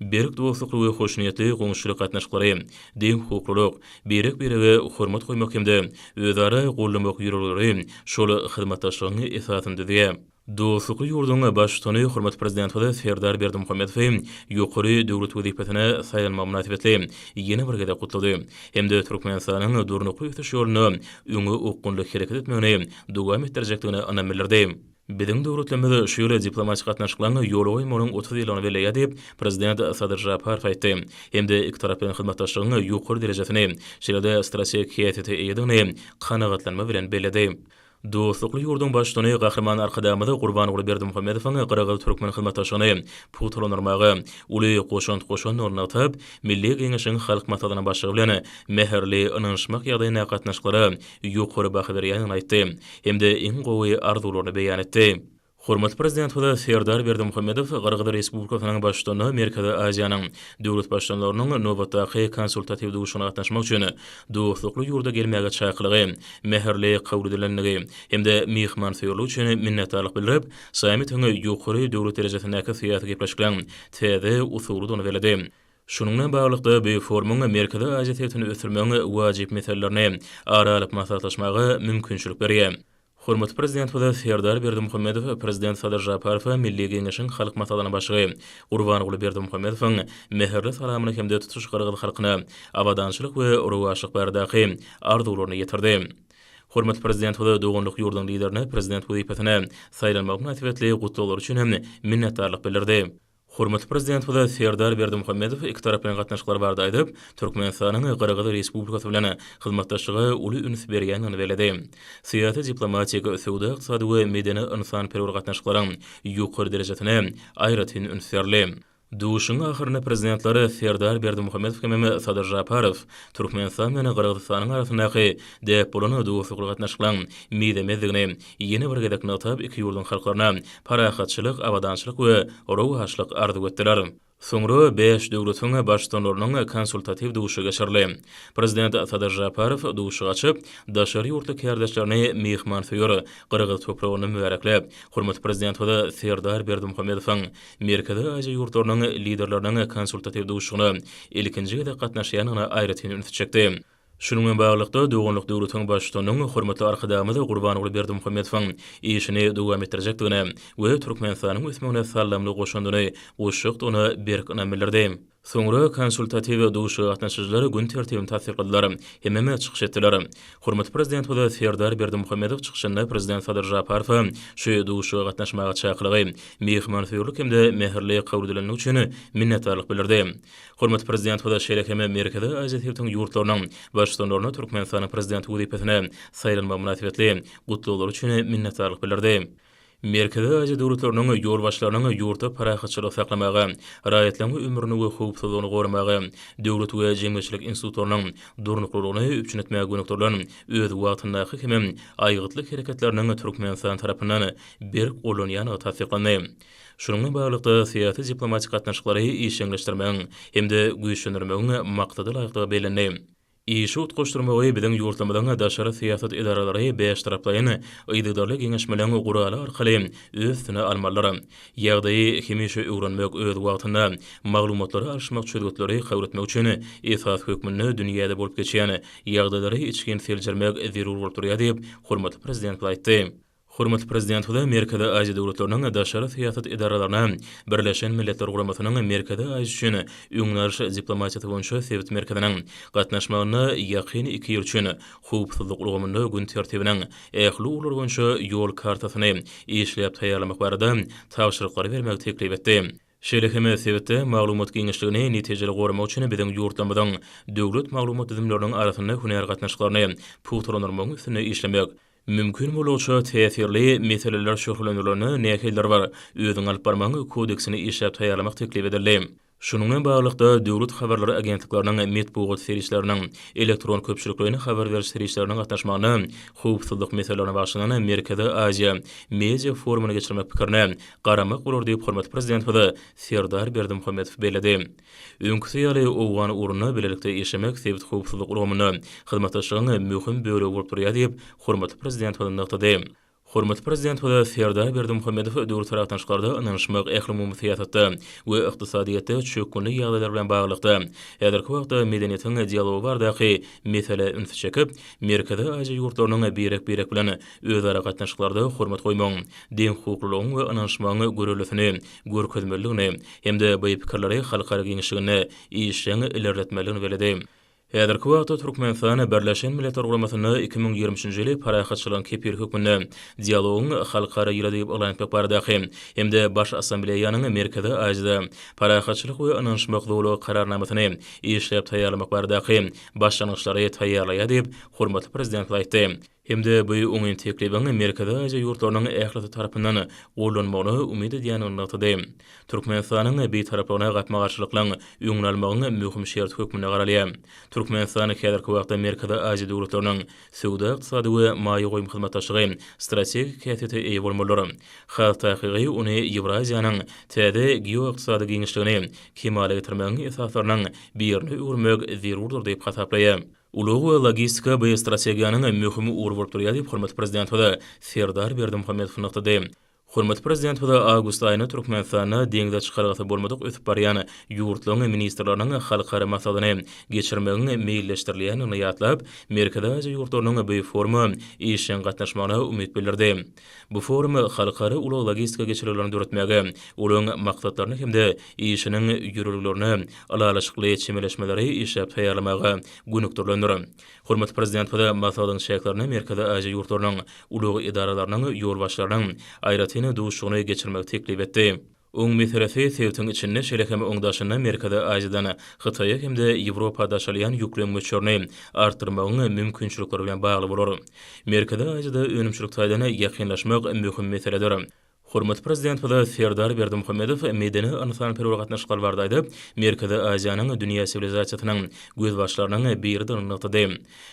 Berk dostlukly we hoşniýetli goňşuçylyk gatnaşyklary, deňhukuklylyk, birek-birege hormat goýmak hem-de özara goldamak ýörelgeleri şol hyzmatdaşlygyň esasyny düzýär. Dostlukly ýurduň Baştutany hormatly Prezidentimiz Serdar Berdimuhamedowy ýokary döwlet wezipesine saýlanmagy mynasybetli ýene bir gezek gutlady hem-de Türkmenistanyň durnukly ösüş ýolunda öňe okgunly hereket etmegini dowam etdirjekdigine ynam bildirdi. Biziň döwletlerimiz şu ýyl diplomatik gatnaşyklaryň ýola goýulmagynyň 30 ýyllygyny belleýär diýip, Prezident Sadyr Žaparow aýtdy hem-de ikitaraplaýyn hyzmatdaşlygyň ýokary derejesini, şeýle-de strategik häsiýete eýedigini kanagatlanma bilen belledi. Dostlukly ýurduň Baştutany Gahryman Arkadagymyz Gurbanguly Berdimuhamedowyň gyrgyz-türkmen hyzmatdaşlygyny pugtalandyrmaga uly goşant goşandygyny nygtap, Milli Geňeşiň Halk Maslahatynyň Başlygy bilen mähirli ynanyşmak ýagdaýynda gatnaşyklara ýokary baha berýändigini aýtdy hem-de iň gowy arzuwlaryny beýan etdi. Hormatly Prezidentimiz Serdar Berdimuhamedow Gyrgyz Respublikasynyň Baştutanyna Merkezi Aziýanyň döwlet Baştutanlarynyň nobatdaky konsultatiw duşuşygyna gatnaşmak üçin dostlukly ýurda gelmäge çakylygy mähirli kabul edilendigi hem-de myhmansöýerligi üçin minnetdarlyk bildirip, sammitiň ýokary döwlet derejesindäki syýasy gepleşikleriň täze usulydygyny belledi. Şunuň bilen baglylykda, bu forumyň Merkezi Aziýa sebitini ösdürmegiň wajyp meselelerini ara alyp maslahatlaşmaga mümkinçilik berýär. Hormatly Prezidentimiz Serdar Berdimuhamedow Prezident Sadyr Žaparowa Milli Geňeşiň Halk Maslahatynyň Başlygy Gurbanguly Berdimuhamedowyň mähirli salamyny hem-de tutuş gyrgyz halkyna abadançylyk we rowaçlyk baradaky arzuwlaryny ýetirdi. Hormatly Prezidentimiz doganlyk ýurduň Liderine Prezident wezipesine saýlanmagy mynasybetli gutlaglary üçin hem minnetdarlyk bildirdi. Hormatly Prezidentimiz Serdar Berdimuhamedow ikitaraplaýyn gatnaşyklar barada aýdyp, Türkmenistanyň Gyrgyz Respublikasy bilen hyzmatdaşlyga uly üns berýändigini belledi. Syýasy-diplomatik, söwda-ykdysady we medeni-ynsanperwer gatnaşyklaryň ýokary derejesine aýratyn üns berildi. Duşuşygyň ahyrynda Prezidentler Serdar Berdimuhamedow hemem Sadyr Žaparow Türkmenistan bilen Gyrgyzystanyň arasyndaky däp bolan dostlukly gatnaşyklaryň mizemezdigini ýene bir gezek nygtap, iki ýurduň halklaryna parahatçylyk, abadançylyk we rowaçlyk arzuw etdiler. Soňra bäş döwletiň Baştutanlarynyň konsultatiw duşuşygy geçirildi. Prezident Sadyr Žaparow duşuşygy açyp, daşary ýurtly kärdeşlerini myhmansöýer gyrgyz topragynda mübärekläp, hormatly Prezidentimiz Serdar Berdimuhamedowyň Merkezi Aziýa ýurtlarynyň Liderleriniň konsultatiw duşuşygyna ilkinji gezek gatnaşýandygyna aýratyn ünsi çekdi. Şunuň bilen baglylykda, doganlyk döwletiň Baştutanynyň hormatly Arkadagymyz Gurbanguly Berdimuhamedowyň işini dowam etdirjekdigine we Türkmenistanyň ösmegine saldamly goşandyny goşjakdygyna berk ynam bildirdi. Soňra konsultatiw duşuşyga gatnaşyjylar gün tertibini tassykladylar hemem çykyş etdiler. Hormatly Prezidentimiz Serdar Berdimuhamedow çykyşynda Prezident Sadyr Žaparowa şu duşuşyga gatnaşmaga çakylygy, myhmansöýerlik hem-de mähirli kabul edilendigi üçin minnetdarlyk bildirdi. Hormatly Prezidentimiz şeýle hem Merkezi Aziýa sebitiniň ýurtlarynyň Baştutanlaryna Türkmenistanyň Prezidenti wezipesine saýlanmagy mynasybetli gutlaglary üçin minnetdarlyk bildirdi. Merkezi Aziýa döwletleriniň ýolbaşçylarynyň ýurtda parahatçylygy saklamaga, raýatlaryň ömrüni we howpsuzlygyny goramaga, döwlet we jemgyýetçilik institutlarynyň durnuklylygyny üpjün etmäge gönükdirilen öz wagtyndaky hemem aýgytly hereketleriniň Türkmenistan tarapyndan berk gollanýandygy tassyklandy. Şunuň bilen baglylykda, syýasy-diplomatik gatnaşyklary işjeňleşdirmegiň hem-de güýçlendirmegiň maksada laýyklygy bellendi. Işi utgaşdyrmagy biziň ýurtlarymyzyň daşary syýasat edaralary bäştaraplaýyn yzygiderli geňeşmeleň guraly arkaly öz üstüne almalydyr. Ýagdaýy hemişe öwrenmek, öz wagtynda maglumatlary alyşmak çözgütleri kabul etmek üçin esas hökmünde dünýäde bolup geçýän ýagdaýlary içgin seljermek zerur bolup durýar diýip, hormatly Prezidentimiz aýtdy. Hormatly Prezidentimize Merkezi Aziýa döwletleriniň daşary syýasat edaralaryna Birleşen Milletler Guramasynyň Merkezi Aziýa üçin öňüni alyş diplomatiýasy boýunça sebit merkeziniň gatnaşmagynda ýakyn iki ýyl üçin howpsuzlyk ulgamynda gün tertibiniň ähli ugurlary boýunça ýol kartasyny işläp taýýarlamak barada tabşyryklary bermegi teklip etdi. Şeýle hem sebitde maglumat giňişligini netijeli goramak üçin biziň ýurtlarymyzyň döwlet maglumat düzümleriniň arasynda hünär gatnaşyklaryny pugtalandyrmagyň üstünde işlemek, Mümkin boldugyça täsirli meseleler şöhlelendirilende nähilidir bir özüňi alyp barmagyň kodeksini işläp taýýarlamak teklip edildi. Şunuň bilen baglylykda, döwlet habarlar agentlikleriniň, metbugat serişdeleriniň, elektron köpçülikleýin habar beriş serişdeleriniň gatnaşmagynda howpsuzlyk meselelerine bagyşlanan Merkezi Aziýa media forumyny geçirmek pikirine garamak bolar diýip, hormatly Prezidentimiz Serdar Berdimuhamedow belledi. Öňküsi ýaly, owgan ugrunda bilelikde işlemek sebit howpsuzlyk ulgamynda hyzmatdaşlygyň möhüm bölegi bolup durýar diýip, hormatly Prezidentimiz nygtady. Hormatly Prezidentimiz Serdar Berdimuhamedow döwletara gatnaşyklarda ynanyşmak ählumumy syýasatda we ykdysadyýetde çökgünli ýagdaýlar bilen baglylykda, häzirki wagtda medeniýetiň dialogy baradaky meselä ünsi çekip, Merkezi Aziýa ýurtlarynyň birek-birek bilen özara gatnaşyklarda hormat goýmagyň, deňhukuklylygyň we ynanyşmagyň göreldesini görkezmelidigini hem-de bu pikirleri halkara giňişliginde işjeň ilerletmelidigini belledi. Häzirki wagtda Türkmenistan Birleşen Milletler Guramasynda 2023-nji ýyly parahatçylygyň kepili hökmünde dialogyň halkara ýyly diýip yglan etmek baradaky hem-de Baş Assambleýanyň Merkezi Aziýada parahatçylyk we ynanyşmak zolagy Kararnamasyny işläp taýýarlamak baradaky başlangyçlary taýýarlaýar diýip, hormatly Prezidentimiz aýtdy. Hem-de bu oňyn teklibiň Merkezi Aziýa ýurtlarynyň ählisi tarapyndan goldanmagyna umyt edýändigini nygtady. Türkmenistanyň Bitaraplygyna gapma-garşylyklaryň öňüni almagyň möhüm şerti hökmünde garalýar. Türkmenistan häzirki wagtda Merkezi Aziýa döwletleriniň söwda-ykdysady we maýa goýum hyzmatdaşlygy strategik häsiýete eýe bolmalydyr. Has takygy, ony Ýewraziýanyň täze geoykdysady giňişligini kemala getirmegiň esaslarynyň birine öwürmek zerurdyr diýip hasaplaýar. Ulag we logistika bu strategiýanyň möhüm ugry bolup durýar diýip, hormatly Prezidentimiz Serdar Berdimuhamedow nygtady. Hormatly Prezidentimiz awgust aýynda Türkmenistanda deňze çykalgasy bolmadyk ösüp barýan ýurtlaryň ministrleriniň halkara maslahatyny geçirmegiň meýilleşdirilýändigini ýatlap, Merkezi Aziýa ýurtlarynyň bu foruma işjeň gatnaşmagyna umyt bildirdi. Bu forum halkara ulag-logistika geçelgelerini döretmäge, olaryň maksatlaryna hem-de işiniň ýörelgelerine ylalaşykly çemeleşmeleri işläp taýýarlamaga gönükdirilendir. Hormatly Prezidentimiz maslahatyň çäklerinde Merkezi Aziýa ýurtlarynyň ulag edaralarynyň ýolbaşçylarynyň aýratyn duşuşygyny geçirmegi teklip etdi. Oň meselesi sebitiň içinde, şeýle hem oň daşynda Merkezi Aziýadan Hytaýa hem-de Ýewropa daşalýan ýükleriň möçberini artdyrmagyň mümkinçilikleri bilen bagly bolar. Merkezi Aziýada önümçilik taýdan ýakynlaşmak möhüm meseledir. Hormatly Prezidentimiz Serdar Berdimuhamedow medeni-ynsanperwer gatnaşyklar barada aýdyp, Merkezi Aziýanyň dünýä siwilizasiýasynyň gözbaşlarynyň biridigini nygtady.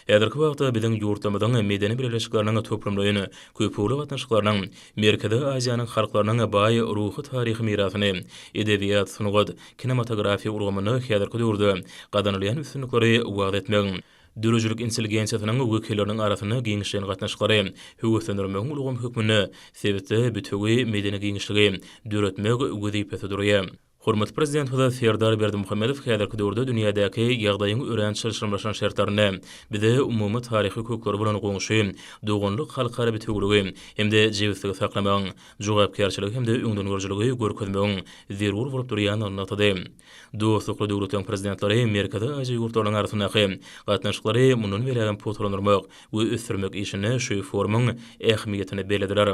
Häzirki wagtda biziň ýurtlarymyzyň medeni bileleşikleriniň toplumlaýyn, köpugurly gatnaşyklarynyň Merkezi Aziýanyň halklarynyň baý ruhy-taryhy mirasyny, edebiýat, sungat, kinematografiýa ulgamynda häzirki döwürde gazanylýan üstünlikleri wagyz etmegiň, döredijilik intelligensiýasynyň wekilleriniň arasynda giňişleýin gatnaşyklary höweslendirmegiň ulgamy hökmünde sebitde bitewi medeni giňişligi döretmek wezipesi durýar. Hormatly Prezidentimiz Serdar Berdimuhamedow häzirki döwürde dünýädäki ýagdaýyň örän çylşyrymlaşan şertlerinde bize umumy taryhy kökleri bolan goňşy, doganlyk halkara bitewüligi hem-de jebisligi saklamagyň, jogapkärçiligi hem-de öňdengörüjiligi görkezmegiň zerur bolup durýandygyny nygtady. Dostlukly döwletleriň Prezidentleri Merkezi Aziýa ýurtlarynyň arasyndaky gatnaşyklary mundan beýlägem pugtalandyrmak we ösdürmek işinde şu forumyň ähmiýetini bellediler.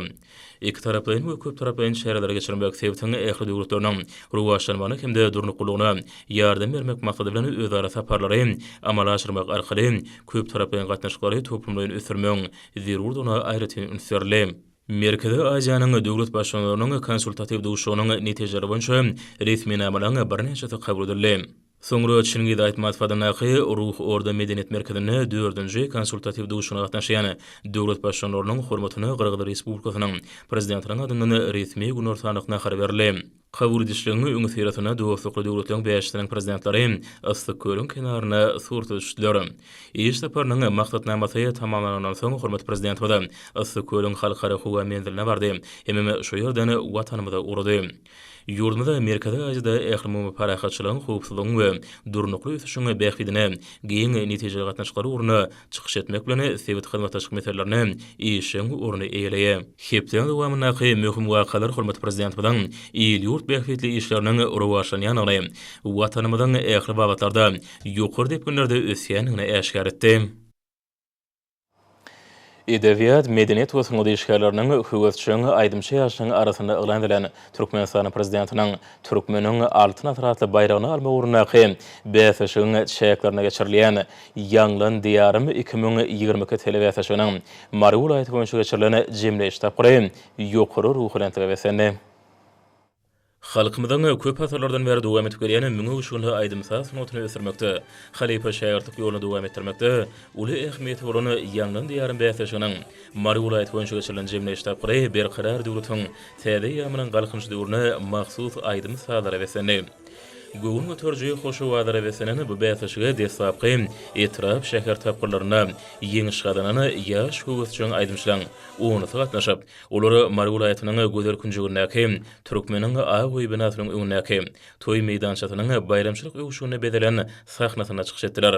Ikitaraplaýyn we köptaraplaýyn çäreleri geçirmek sebitiň ähli döwletleriniň rowaçlanmagyna hem-de durnuklylygyna ýardam bermek maksady bilen özara saparlary amala aşyrmak arkaly köptaraplaýyn gatnaşyklary toplumlaýyn ösdürmegiň zerurdygyna aýratyn üns berildi. Merkezi Aziýanyň döwlet Baştutanlarynyň konsultatiw duşuşygynyň netijeleri boýunça resminamalaryň birnäçesi kabul edildi. Soňra Çingiz Aýtmatow adyndaky Ruh Orda medeniýet merkezinde dördünji konsultatiw duşuşygyna gatnaşýan döwlet Baştutanlarynyň hormatyna Gyrgyz Respublikasynyň Prezidentiniň adyndan resmi günortanlyk nahary berildi. Kabul edişligiň öňüsyrasynda dostlukly döwletleriň bäşisiniň Prezidentleri Yssyk-kölüň kenarynda surata düşdüler. Iş saparynyň maksatnamasy tamamlanandan soň, hormatly Prezidentimiz Yssyk-kölüň Halkara howa menziline bardy hemem şu ýerden Watanymyza ugrady. Ýurdumyz Merkezi Aziýada ählumumy parahatçylygyň, howpsuzlygyň we durnukly ösüşiň bähbidine giň netijeli gatnaşyklar ugrunda çykyş etmek bilen, sebit hyzmatdaşlyk meselelerinde işjeň orny eýeleýär. Hepdäniň dowamyndaky möhüm wakalar hormatly Prezidentimiziň il-ýurt bähbitli işleriniň rowaçlanýandygyny, Watanymyzyň ähli babatlarda ýokary depginlerde ösýändigini äşgär etdi. Edebiýat, medeniýet we sungat işgärleriniň, höwesjeň aýdymçy ýaşlaryň arasynda yglan edilen Türkmenistanyň Prezidentiniň Türkmeniň Altyn asyry atly baýragyny almak ugrundaky bäsleşigiň çäklerinde geçirilýän Ýaňlan, Diýarym 2022 telebäsleşiginiň Mary welaýaty boýunça geçirilen jemleýiş tapgyry ýokary ruhubelentlige beslendi. Halkymyzyň köp asyrlardan bäri dowam edip gelýän müňe öwüşginli aýdym-saz sungatyny ösdürmekde, halypa-şägirtlik ýoluny dowam etdirmekde uly ähmiýeti bolan Ýaňlan Diýarym bäsleşiginiň Mary welaýaty boýunça geçirilen jemleýiş tapgyry Berkarar döwletiň täze eýýamynyň Galkynyş döwrüne mahsus aýdym-sazlara beslendi. Göwün göteriji hoş owazlara beslenen bu bäsleşige deslapky etrap, şäher tapgyrlarynda ýeňiş gazanan ýaş höwesjeň aýdymçylaryň onusy gatnaşyp, olar Mary welaýatynyň gözel künjegindäki Türkmeniň ak öýi binasynyň öňündäki toý meýdançasynyň baýramçylyk öwüşginine bezelen sahnasynda çykyş etdiler.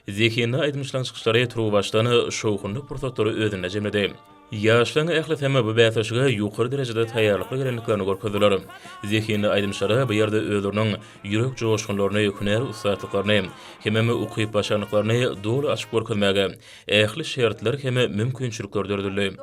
Zehinli aýdymçylaryň çykyşlary turuwbaşdan şowhunly pursatlary özünde jemledi. Ýaşlaryň ählisem bu bäsleşige ýokary derejede taýýarlykly gelendiklerini görkezdiler. Zehinli aýdymçylara bu ýerde özleriniň ýürek joşgunlaryny, hünär ussatlyklaryny hemem ukyp-başarnyklaryny doly açyp görkezmäge ähli şertler hem mümkinçilikler döredildi.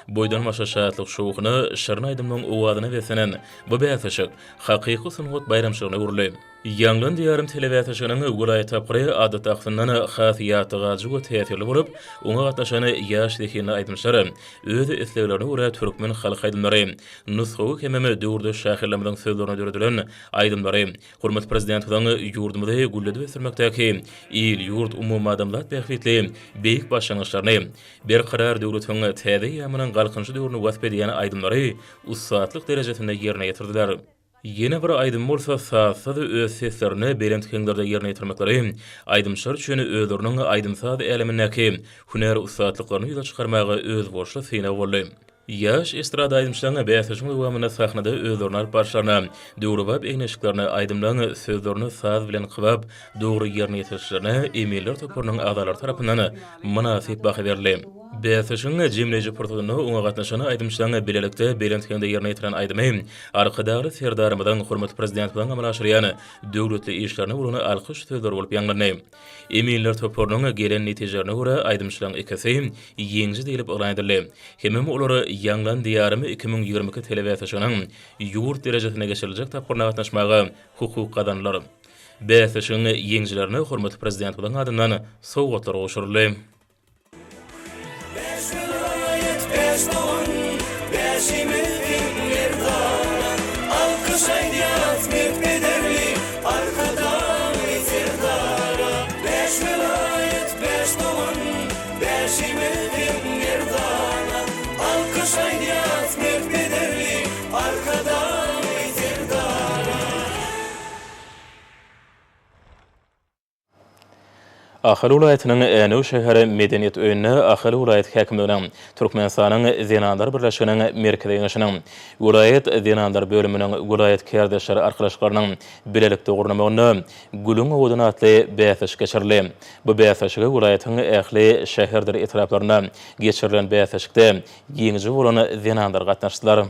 Boýdan-başa şatlyk-şowhuna, şirin aýdymlaryň owazyna beslenen bu bäsleşik hakyky sungat baýramçylygyna öwrüldi. Ýaňlan Diýarym telebäsleşiginiň welaýat tapgyry adatdakysyndan has ýatda galyjy we täsirli bolup, oňa gatnaşan ýaş zehinli aýdymçylar öz isleglerine görä türkmen halk aýdymlary, nusgawy hemem döwürdeş şahyrlarymyzyň sözlerine döredilen aýdymlary, hormatly Prezidentimiziň ýurdumyzy gülledip ösdürmekdäki il-ýurt, umumadamzat bähbitli beýik başlangyçlaryny, Berkarar döwletiň täze eýýamynyň Galkynyşy döwrüni wasp edýän aýdymlary ussatlyk derejesinde ýerine ýetirdiler. Ýene bir aýdym bolsa sazsyz öz seslerini belent heňlerde ýerine ýetirmekleri aýdymçylar üçin özleriniň aýdym-saz älemindäki hünär ussatlyklaryny ýüze çykarmaga özboluşly synag boldy. Ýaş estrada aýdymçylaryň bäsleşigiň dowamynda sahnada özlerini alyp baryşlaryna, döwrebap egin-eşiklerine, aýdymlaryň sözlerini saz bilen kybap dogry ýerine ýetirişlerine eminler toparynyň agzalary tarapyndan mynasyp baha berildi. Bäsleşigiň jemleýji pursadynda oňa gatnaşan aýdymçylaryň bilelikde belent heňde ýerine ýetiren aýdymy Arkadagly Serdarymyzyň, hormatly Prezidentimiziň amala aşyrýan döwletli işlerine bolan alkyş sözleri bolup ýaňlandy. Eminler toparynyň gelen netijelerine görä, aýdymçylaryň ikisi ýeňiji diýlip yglan edildi. Hemem olar Ýaňlan Diýarym 2022 telebäsleşiginiň ýurt derejesinde geçiriljek tapgyryna gatnaşmaga hukuk gazandylar. Bäsleşigiň ýeňijilerine hormatly Prezidentimiziň adyndan sowgatlar gowşuryldy. Bäş welaýat, bäş dogan, bäşimiz deň merdan. Ahal welaýatynyň Änew şäher medeniýet öýünde Ahal welaýat häkimliginiň, Türkmenistanyň Zenanlar birleşiginiň Merkezi Geňeşiniň, welaýat Zenanlar bölüminiň, welaýat kärdeşler arkalaşyklarynyň bilelikde gurnamagynda Gülüň owadan atly bäsleşik geçirildi. Bu bäsleşige welaýatyň ähli şäherdir etraplarynda geçirilen bäsleşikde ýeňiji bolan zenanlar gatnaşdylar.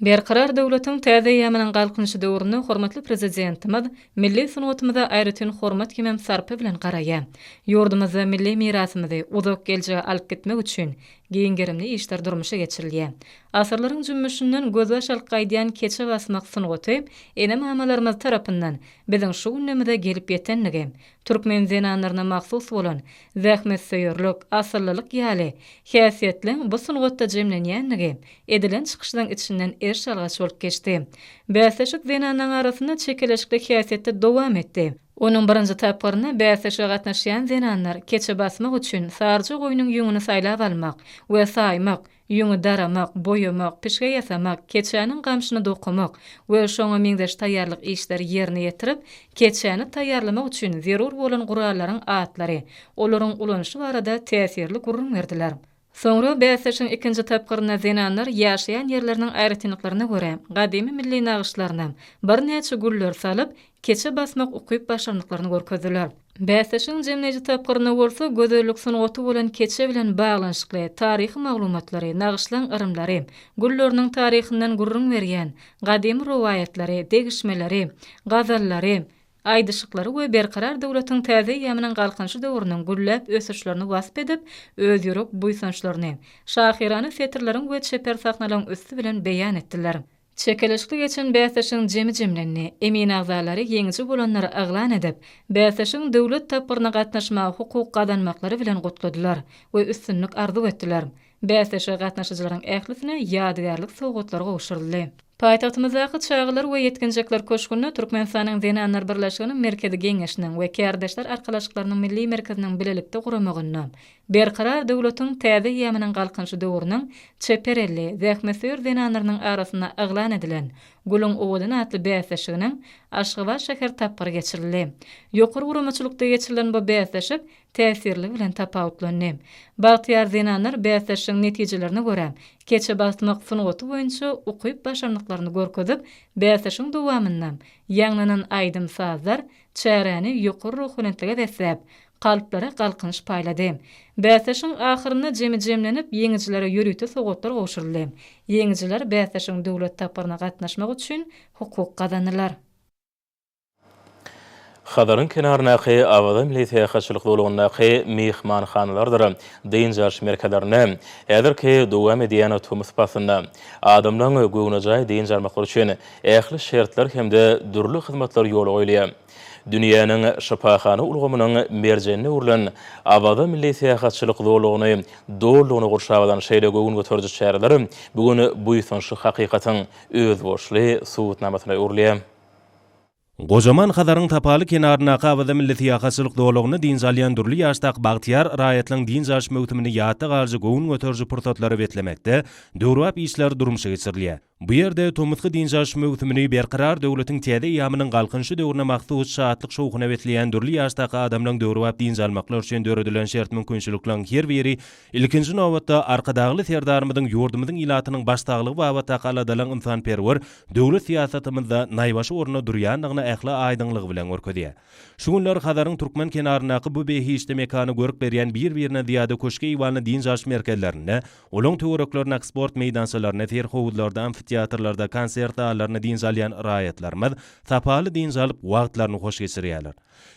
Berkarar döwletiň täze eýýamynyň Galkynyşy döwründe hormatly Prezidentimiz milli sungatymyza aýratyn hormat hemem sarpa bilen garaýar. Ýurdumyzda milli mirasymyzy uzak geljege alyp gitmek üçin giň gerimli işler durmuşa geçirilýär. Asyrlaryň jümmüşinden gözbaş alyp gaýdýan keçe basmak sungaty ene-mamalarymyz tarapyndan biziň şu günlerimize gelip ýetenligi, türkmen zenanlaryna mahsus bolan zähmetsöýerlik, asyllylyk ýaly häsiýetleň bu sungatda jemlenýänligi edilen çykyşlaryň içinden eriş-argaç bolup geçdi. Bäsleşik zenanlaryň arasynda çekeleşikli häsiýetde dowam etdi. Onuň birinji tapgyrynda bäsleşige gatnaşýan zenanlar keçe basmak üçin saryja goýnuň ýüňüni saýlap almak we saýmak, Ýüňi daramak, boýamak, pişge ýasamak, keçäniň gamşyny dokamak we şoňa meňzeş taýýarlyk işleri ýerine ýetirip, keçäni taýýarlamak üçin zerur bolan gurallaryň atlary, olaryň ulanyşy barada täsirli gürrüň berdiler. Soňra bäsleşigiň ikinji tapgyrynda zenanlar ýaşaýan ýerleriniň aýratynlyklaryna görä, gadymy milli nagyşlaryna birnäçe gülleri salyp, keçe basmak ukyp-başarnyklaryny görkezdiler. Bäsleşigiň jemleýji tapgyrynda bolsa gözellik sungaty bolan keçe bilen baglanyşykly taryhy maglumatlary, nagyşlaň yrymlary, gülleriniň taryhyndan gürrüň berýän gadymy rowaýatlary, degişmeleri, gazallary, aýdyşyklary we Berkarar döwletiň täze eýýamynyň Galkynyşy döwrüniň gülläp ösüşlerini wasp edip, öz ýürek buýsançlaryny şahyrana setirleriň we çeper sahnalaryň üsti bilen beýan etdiler. Çekeleşikli geçen bäsleşigiň jemi jemlendi. Emin agzalary ýeňiji bolanlary yglan edip, bäsleşigiň döwlet tapgyryna gatnaşmaga hukuk gazanmaklary bilen gutladylar we üstünlik arzuw etdiler. Bäsleşige gatnaşyjylaryň ählisine ýadygärlik sowgatlary gowşuryldy. Paýtagtymyzdaky Çagalar we ýetginjekler köşgünde Türkmenistanyň Zenanlar birleşiginiň Merkezi Geňeşiniň we Kärdeşler arkalaşyklarynyň Milli merkeziniň bilelikde guramagynda Berkarar döwletiň täze eýýamynyň Galkynyşy döwrüniň çeper elli, zähmetsöýer zenanlarynyň arasynda yglan edilen Gülüň owadan atly bäsleşiginiň Aşgabat şäher tapgyry geçirildi. Ýokary guramaçylykda geçirilen bu bäsleşik täsirliligi bilen tapawutlandy. Bagtyýar zenanlar bäsleşigiň netijelerine görä, keçe basmak sungaty boýunça ukyp-başarnyklaryny görkezip, bäsleşigiň dowamynda ýaňlanan aýdym-sazlar çäräni ýokary ruhubelentlige besläp, kalplara galkynyş paýlady. Bäsleşigiň ahyrynda jemi jemlenip, ýeňijilere ýörite sowgatlar gowşuryldy. Ýeňijiler bäsleşigiň döwlet tapgyryna gatnaşmak üçin hukuk gazandylar. Hazaryň kenaryndaky Awaza milli syýahatçylyk zolagyndaky myhmanhanalardyr dynç alyş merkezlerinde häzirki dowam edýän tomus paslynda adamlaryň göwnejaý dynç almaklary üçin ähli şertler hem-de dürli hyzmatlar ýola goýulýar. Dünýäniň şypahana ulgamynyň merjenine öwrülen Awaza milli syýahatçylyk zolagyny dolulygyna gurşap alan şeýle göwün göteriji çäreler bu gün buýsançly hakykatyň özboluşly subutnamasyna öwrülýär. Gojaman Hazaryň sapaly kenaryndaky Awaza milli syýahatçylyk zolagynda dynç alýan dürli ýaşdaky bagtyýar raýatlaryň dynç alyş möwsümini ýatda galyjy göwün göteriji pursatlara beslemekde döwrebap işler durmuşa geçirilýär. Bu ýerde tomusky dynç alyş möwsümini Berkarar döwletiň täze eýýamynyň Galkynyşy döwrüne mahsus şatlyk-şowhuna besleýän dürli ýaşdaky adamlaryň döwrebap dynç almaklary üçin döredilen şert-mümkinçilikleriň her biri ilkinji nobatda Arkadagly Serdarymyzyň ýurdumyzyň ilatynyň baş saglygy babatdaky aladalaryň ynsanperwer döwlet syýasatymyzda naýbaşy orunda durýandygyny ähli aýdyňlygy bilen görkezýär. Şu günler Hazaryň türkmen kenaryndaky bu behişdi mekany görk berýän bir-birinden zyýada köşk-eýwanly dynç alyş merkezlerinde Olaň töwereklerindäki sport meýdançalarynda, serhowuzlarda, amfiteatrlarda, konsert zallarynda dynç alýan raýatlarymyz sapaly dynç alyp, wagtlaryny hoş geçirýärler.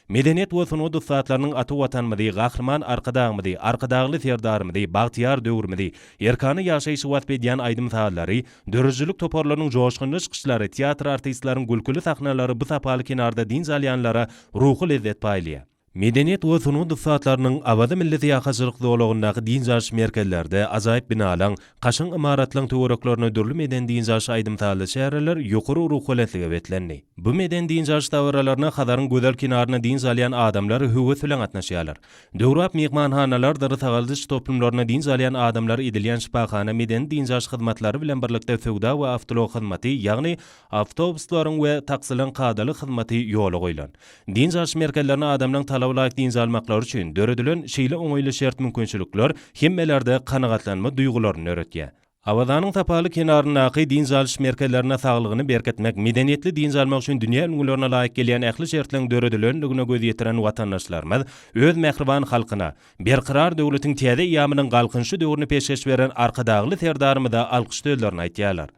Medeniýet we sungat ussatlarynyň ata Watanymyzy, Gahryman Arkadagymyzy, Arkadagly Serdarymyzy, bagtyýar döwrümizi, erkana ýaşaýşy wasp edýän aýdym-sazlary, döredijilik toparlarynyň joşgunly çykyşlary, teatr artistleriniň gülküli sahnalary bu sapaly kenarda dynç alýanlara ruhy lezzet paýlaýar. Medeniýet we sungat ussatlarynyň Awaza milli syýahatçylyk zolagyndaky dynç alyş merkezlerde, ajaýyp binalaň, kaşaň ymaratlaryň töwereklerinde dürli medeni-dynç alyş aýdym-sazly çäreler ýokary ruhubelentlige beslendi. Bu medeni-dynç alyş dabaralaryna Hazaryň gözel kenarynda dynç alýan adamlar höwes bilen gatnaşýarlar. Döwrebap myhmanhanalardyr sagaldyş toplumlarynda dynç alýan adamlara edilýän şypahana medeni-dynç alyş hyzmatlary bilen birlikde söwda we awtoulag hyzmaty, ýagny awtobuslaryň we taksilaryň kadaly hyzmaty ýola goýlan. Dynç alyş merkezlerinde adamlaryň talaba laýyk dynç almaklary üçin döredilen şeýle oňaýly şert-mümkinçilikler hemmelerde kanagatlanma duýgularyny döretýär. Awazanyň sapaly kenaryndaky dynç alyş merkezlerinde saglygyny berkitmek, medeniýetli dynç almak üçin dünýä ülňülerine laýyk gelýän ähli şertleriň döredilendigine göz ýetiren watandaşlarymyz öz mähriban halkyna, Berkarar döwletiň täze eýýamynyň Galkynyşy döwrüni peşgeş beren Arkadagly Serdarymyza alkyş sözlerini aýtýarlar.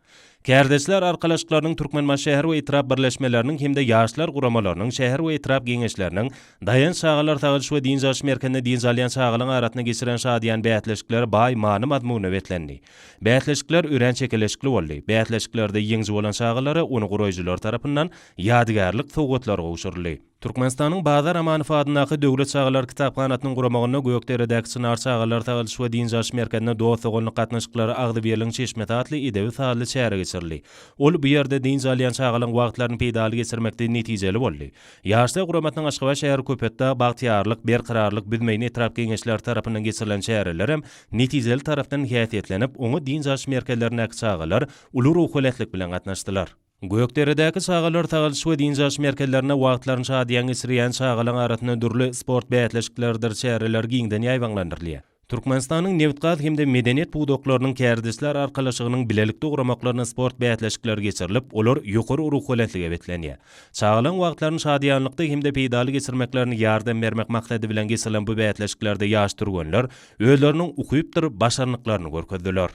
Kärdeşler arkalaşyklarynyň Türkmenbaşy şäher we etrap birleşmeleriniň hem-de ýaşlar guramalarynyň şäher we etrap geňeşleriniň Daýanç çagalar sagaldyş we dynç alyş merkezinde dynç alýan çagalaryň arasynda geçiren şadyýan bäsleşikleri baý many-mazmuna beslendi. Bäsleşikler örän çekeleşikli boldy. Bäsleşiklerde ýeňiji bolan çagalara ony guraýjylar tarapyndan ýadygärlik sowgatlary gowşuryldy. Türkmenistanyň Bazar Amanow adyndaky Döwlet çagalar kitaphanasynyň guramagynda Gökderedäki Çynar çagalar sagaldyş we dynç alyş merkezinde Dost-doganlyk gatnaşyklary agzybirligiň çeşmesi atly edebi-sazly çäre geçirildi. Ol bu ýerde dynç alýan çagalaryň wagtlaryny peýdaly geçirmekde netijeli boldy. Ýaşlar guramasynyň Aşgabat şäheri Köpetdag, Bagtyýarlyk, Berkararlyk, Büzmeýin etrap Geňeşleri tarapyndan geçirilen çärelerem netijeli tarapdan häsiýetlenip, oňa dynç alyş merkezlerindäki çagalar uly ruhubelentlik bilen gatnaşdylar. Gökderedäki çagalar sagaldyş we dynç alyş merkezlerinde wagtlaryny şadyýan geçirýän çagalaryň arasynda dürli sport bäsleşikleridir çäreler giňden ýaýbaňlandyrylýar. Türkmenistanyň nebitgaz hem-de medeniýet pudaklarynyň kärdeşler arkalaşygynyň bilelikde guramaklarynda sport bäsleşikleri geçirilip, olar ýokary ruhubelentlige beslenýär. Çagalaryň wagtlaryny şadyýanlykda hem-de peýdaly geçirmeklerine ýardam bermek maksady bilen geçirilen bu bäsleşiklerde ýaş türgenler özleriniň ukypdyr başarnyklaryny görkezdiler.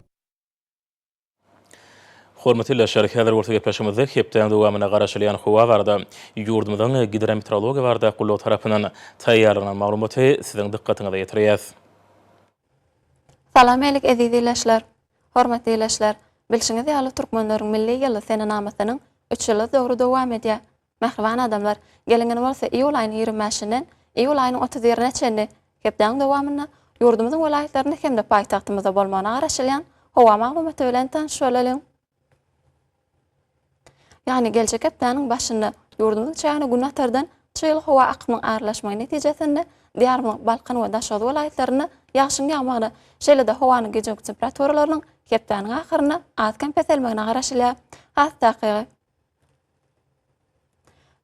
Hormatly ildeşler, häzir bolsa gepleşigimizde hepdäniň dowamynda garaşylýan howa barada ýurdumyzyň Gidrometeorologiýa baradaky gullugy tarapyndan taýýarlanan maglumaty siziň dykgatyňyza ýetirýäs. Salam älik eziz ildeşler! Hormatly ildeşler, bilşiňiz ýaly türkmenleriň milli ýyly senenamasynyň üç ýyllyk döwri dowam edýär. Mähriban adamlar, geliň indi bolsa iýul aýynyň 25 bäşinden iýul aýynyň 31-ine çenli hepdäniň dowamynda ýurdumyzyň welaýatlarynda hem-de paýtagtymyzda bolmagyna garaşylýan howa maglumaty bilen tanyş bolalyň. Ýagny geljek hepdäniň başynda ýurdumyzyň çägine günbatardan çygly howa akymynyň aralaşmagy netijesinde Diýarymyzyň Balkan we Daşoguz welaýatlarynda ýagşyň ýagmagyna, şeýle-de howanyň gijeki temperaturalarynyň hepdäniň ahyrynda az-kem peselmegine garaşylýar. Has takygy,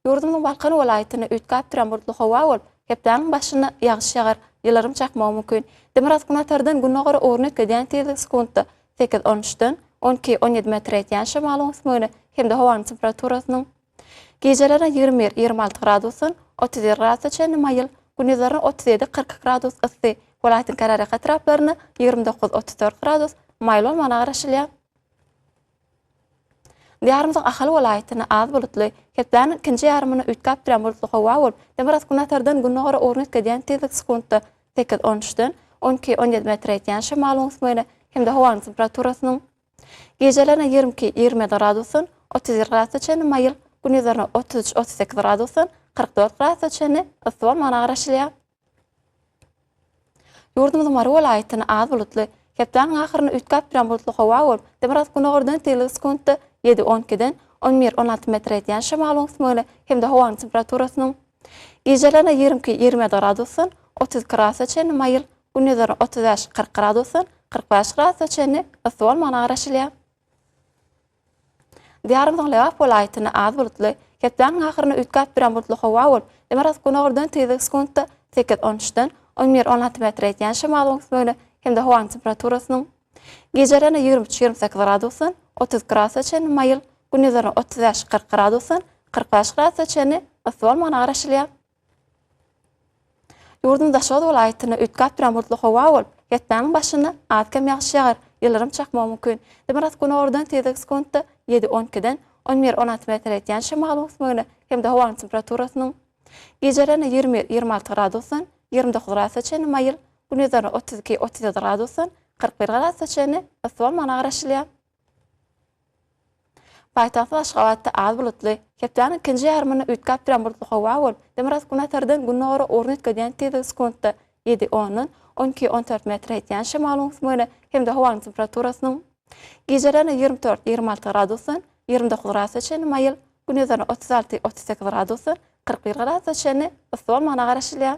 Ýurdumyzyň Balkan welaýatynda üýtgäp duran bulutly howa bolup, hepdäniň başynda ýagyş ýagar, ýyldyrym çakmagy mümkin. Demirgazyk-günbatardan gündogara ugruny üýtgedýän tizligi sekuntda sekiz, on üçden on iki, on ýedi metre ýetýän şemalyň ösmegine hem-de howanyň temperaturasynyň gijelerine 21, 26 gradusdan 31 gradusa çenli maýyl, gündizlerine 37, 42 gradus yssy, welaýatyň kenarýaka etraplarynda 29, 34 gradus maýyl bolmagyna garaşylýar. Diýarymyzyň Ahal welaýatynda az bulutly, hepdäniň ikinji ýarymynda üýtgäp durýan bulutly howa bolup, demirgazyk-günbatardan gündogara ugruny üýtgedýän tizlik sekuntda sekiz, on üçden on iki, on ýedi metre ýetýän şemalyň ösmegine hem-de howanyň temperaturasynyň gijelerine 22, 27 gradusdan 31 gradusa çenli maýyl, gündizlerine 33, 38 gradusdan 44 gradusa çenli yssy bolmagyna garaşylýar. Ýurdumyzyň Mary welaýatynda az bulutly, hepdäniň ahyrynda üýtgäp durýan bulutly howa bolup, demirgazyk-günordan tizligi sekuntda ýedi, on ikiden on bir, on alty metre ýetýän şemalyň ösmegine hem-de howanyň temperaturasynyň gijelerine 22, 27 gradusdan 32 gradusa çenli maýyl, gündizlerine 35, 40 gradusdan 45 gradusa çenli yssy bolmagyna garaşylýar. Diýarymyzyň Lebap welaýatynda az bulutly, hepdäniň ahyrynda üýtgäp durýan bulutly howa bolup, demirgazyk-günordan tizligi sekuntda sekiz, on üçden on bir, on alty metre ýetýän şemalyň ösmegine hem-de howanyň temperaturasynyň gijelerine 23, 28 gradusdan 32 gradusa çenli maýyl, gündizlerine 35, 40 gradusdan 45 gradusa çenli yssy bolmagyna garaşylýar. Ýurduň Daşoguz welaýatynda üýtgäp duran bulutly howa bolup, hepdäniň başynda az-kem ýagyş ýagar, ýyldyrym çakmagy mümkin. Demirgazyk-günordan tizligi sekuntda ýedi, on ikiden on bir, on alty metre ýetýän şemalyň ösmegine hem-de howanyň temperaturasynyň gijelerine 21, 26 gradusdan 29 gradusa çenli maýyl, gündizlerine 32, 37 gradusdan 41 gradusa çenli yssy bolmagyna garaşylýar. Paýtagtymyz Aşgabatda az bulutly, hepdäniň ikinji ýarymynda üýtgäp durýan bulutly howa bolup, demirgazyk-günbatardan gündogara ugruny üýtgedýän tizligi sekuntda ýedi, ondan on iki, on dört metre ýetýän şemalyň ösmegine hem-de howanyň temperaturasynyň gijelerine 24, 26 gradusdan 29 gradusa çenli maýyl, Gündizlerine 36, 38 gradusdan 41 gradusa çenli yssy bolmagyna garaşylýar.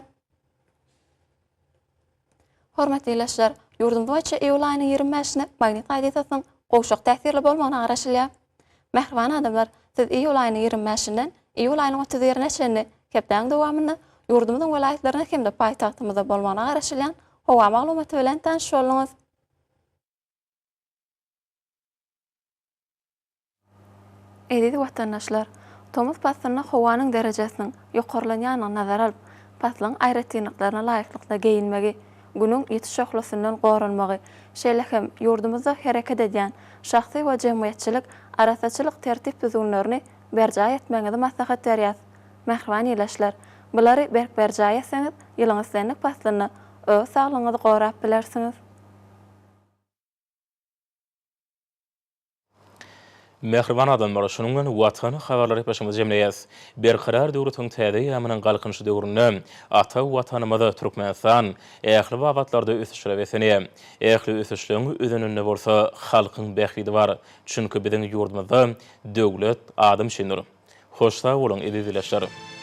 Hormatly ildeşler, ýurdumyz boýunça iýul aýynyň 25-ine magnit hadysasynyň gowşak täsirli bolmagyna garaşylýar. Mähriban adamlar, siz iýul aýynyň 25-inden iýul aýynyň 31-ine çenli hepdäniň dowamynda ýurdumyzyň welaýatlarynda hem-de paýtagtymyzda bolmagyna garaşylýan howa maglumaty bilen tanyş bolduňyz. Eziz watandaşlar! Tomus paslynda howanyň derejesiniň ýokarlanýandygyny nazara alyp, paslyň aýratynlyklaryna laýyklykda geýinmegi, Günüň ýiti şöhlesinden goranmagy, şeýle hem ýurdumyzda hereket edýän şahsy we jemgyýetçilik arassaçylyk tertip-düzgünlerini berjaý etmegiňizi maslahat berýäs. Mähriban ildeşler! Bulary berk berjaý etseňiz, ýylyň islendik paslynda öz saglygyňyzy gorap bilersiňiz. Mähriban adamlar, şunuň bilen Watan habarlary gepleşigimizi jemleýäs. Berkarar döwletiň täze eýýamynyň Galkynyşy döwründe ata Watanymyz Türkmenistan ähli babatlarda ösüşlere beslenýär. Ähli ösüşleň özeninde bolsa halkyň bähbidi bar. Çünki biziň ýurdumyzda döwlet adam üçindir. Hoş sag boluň, eziz ildeşler!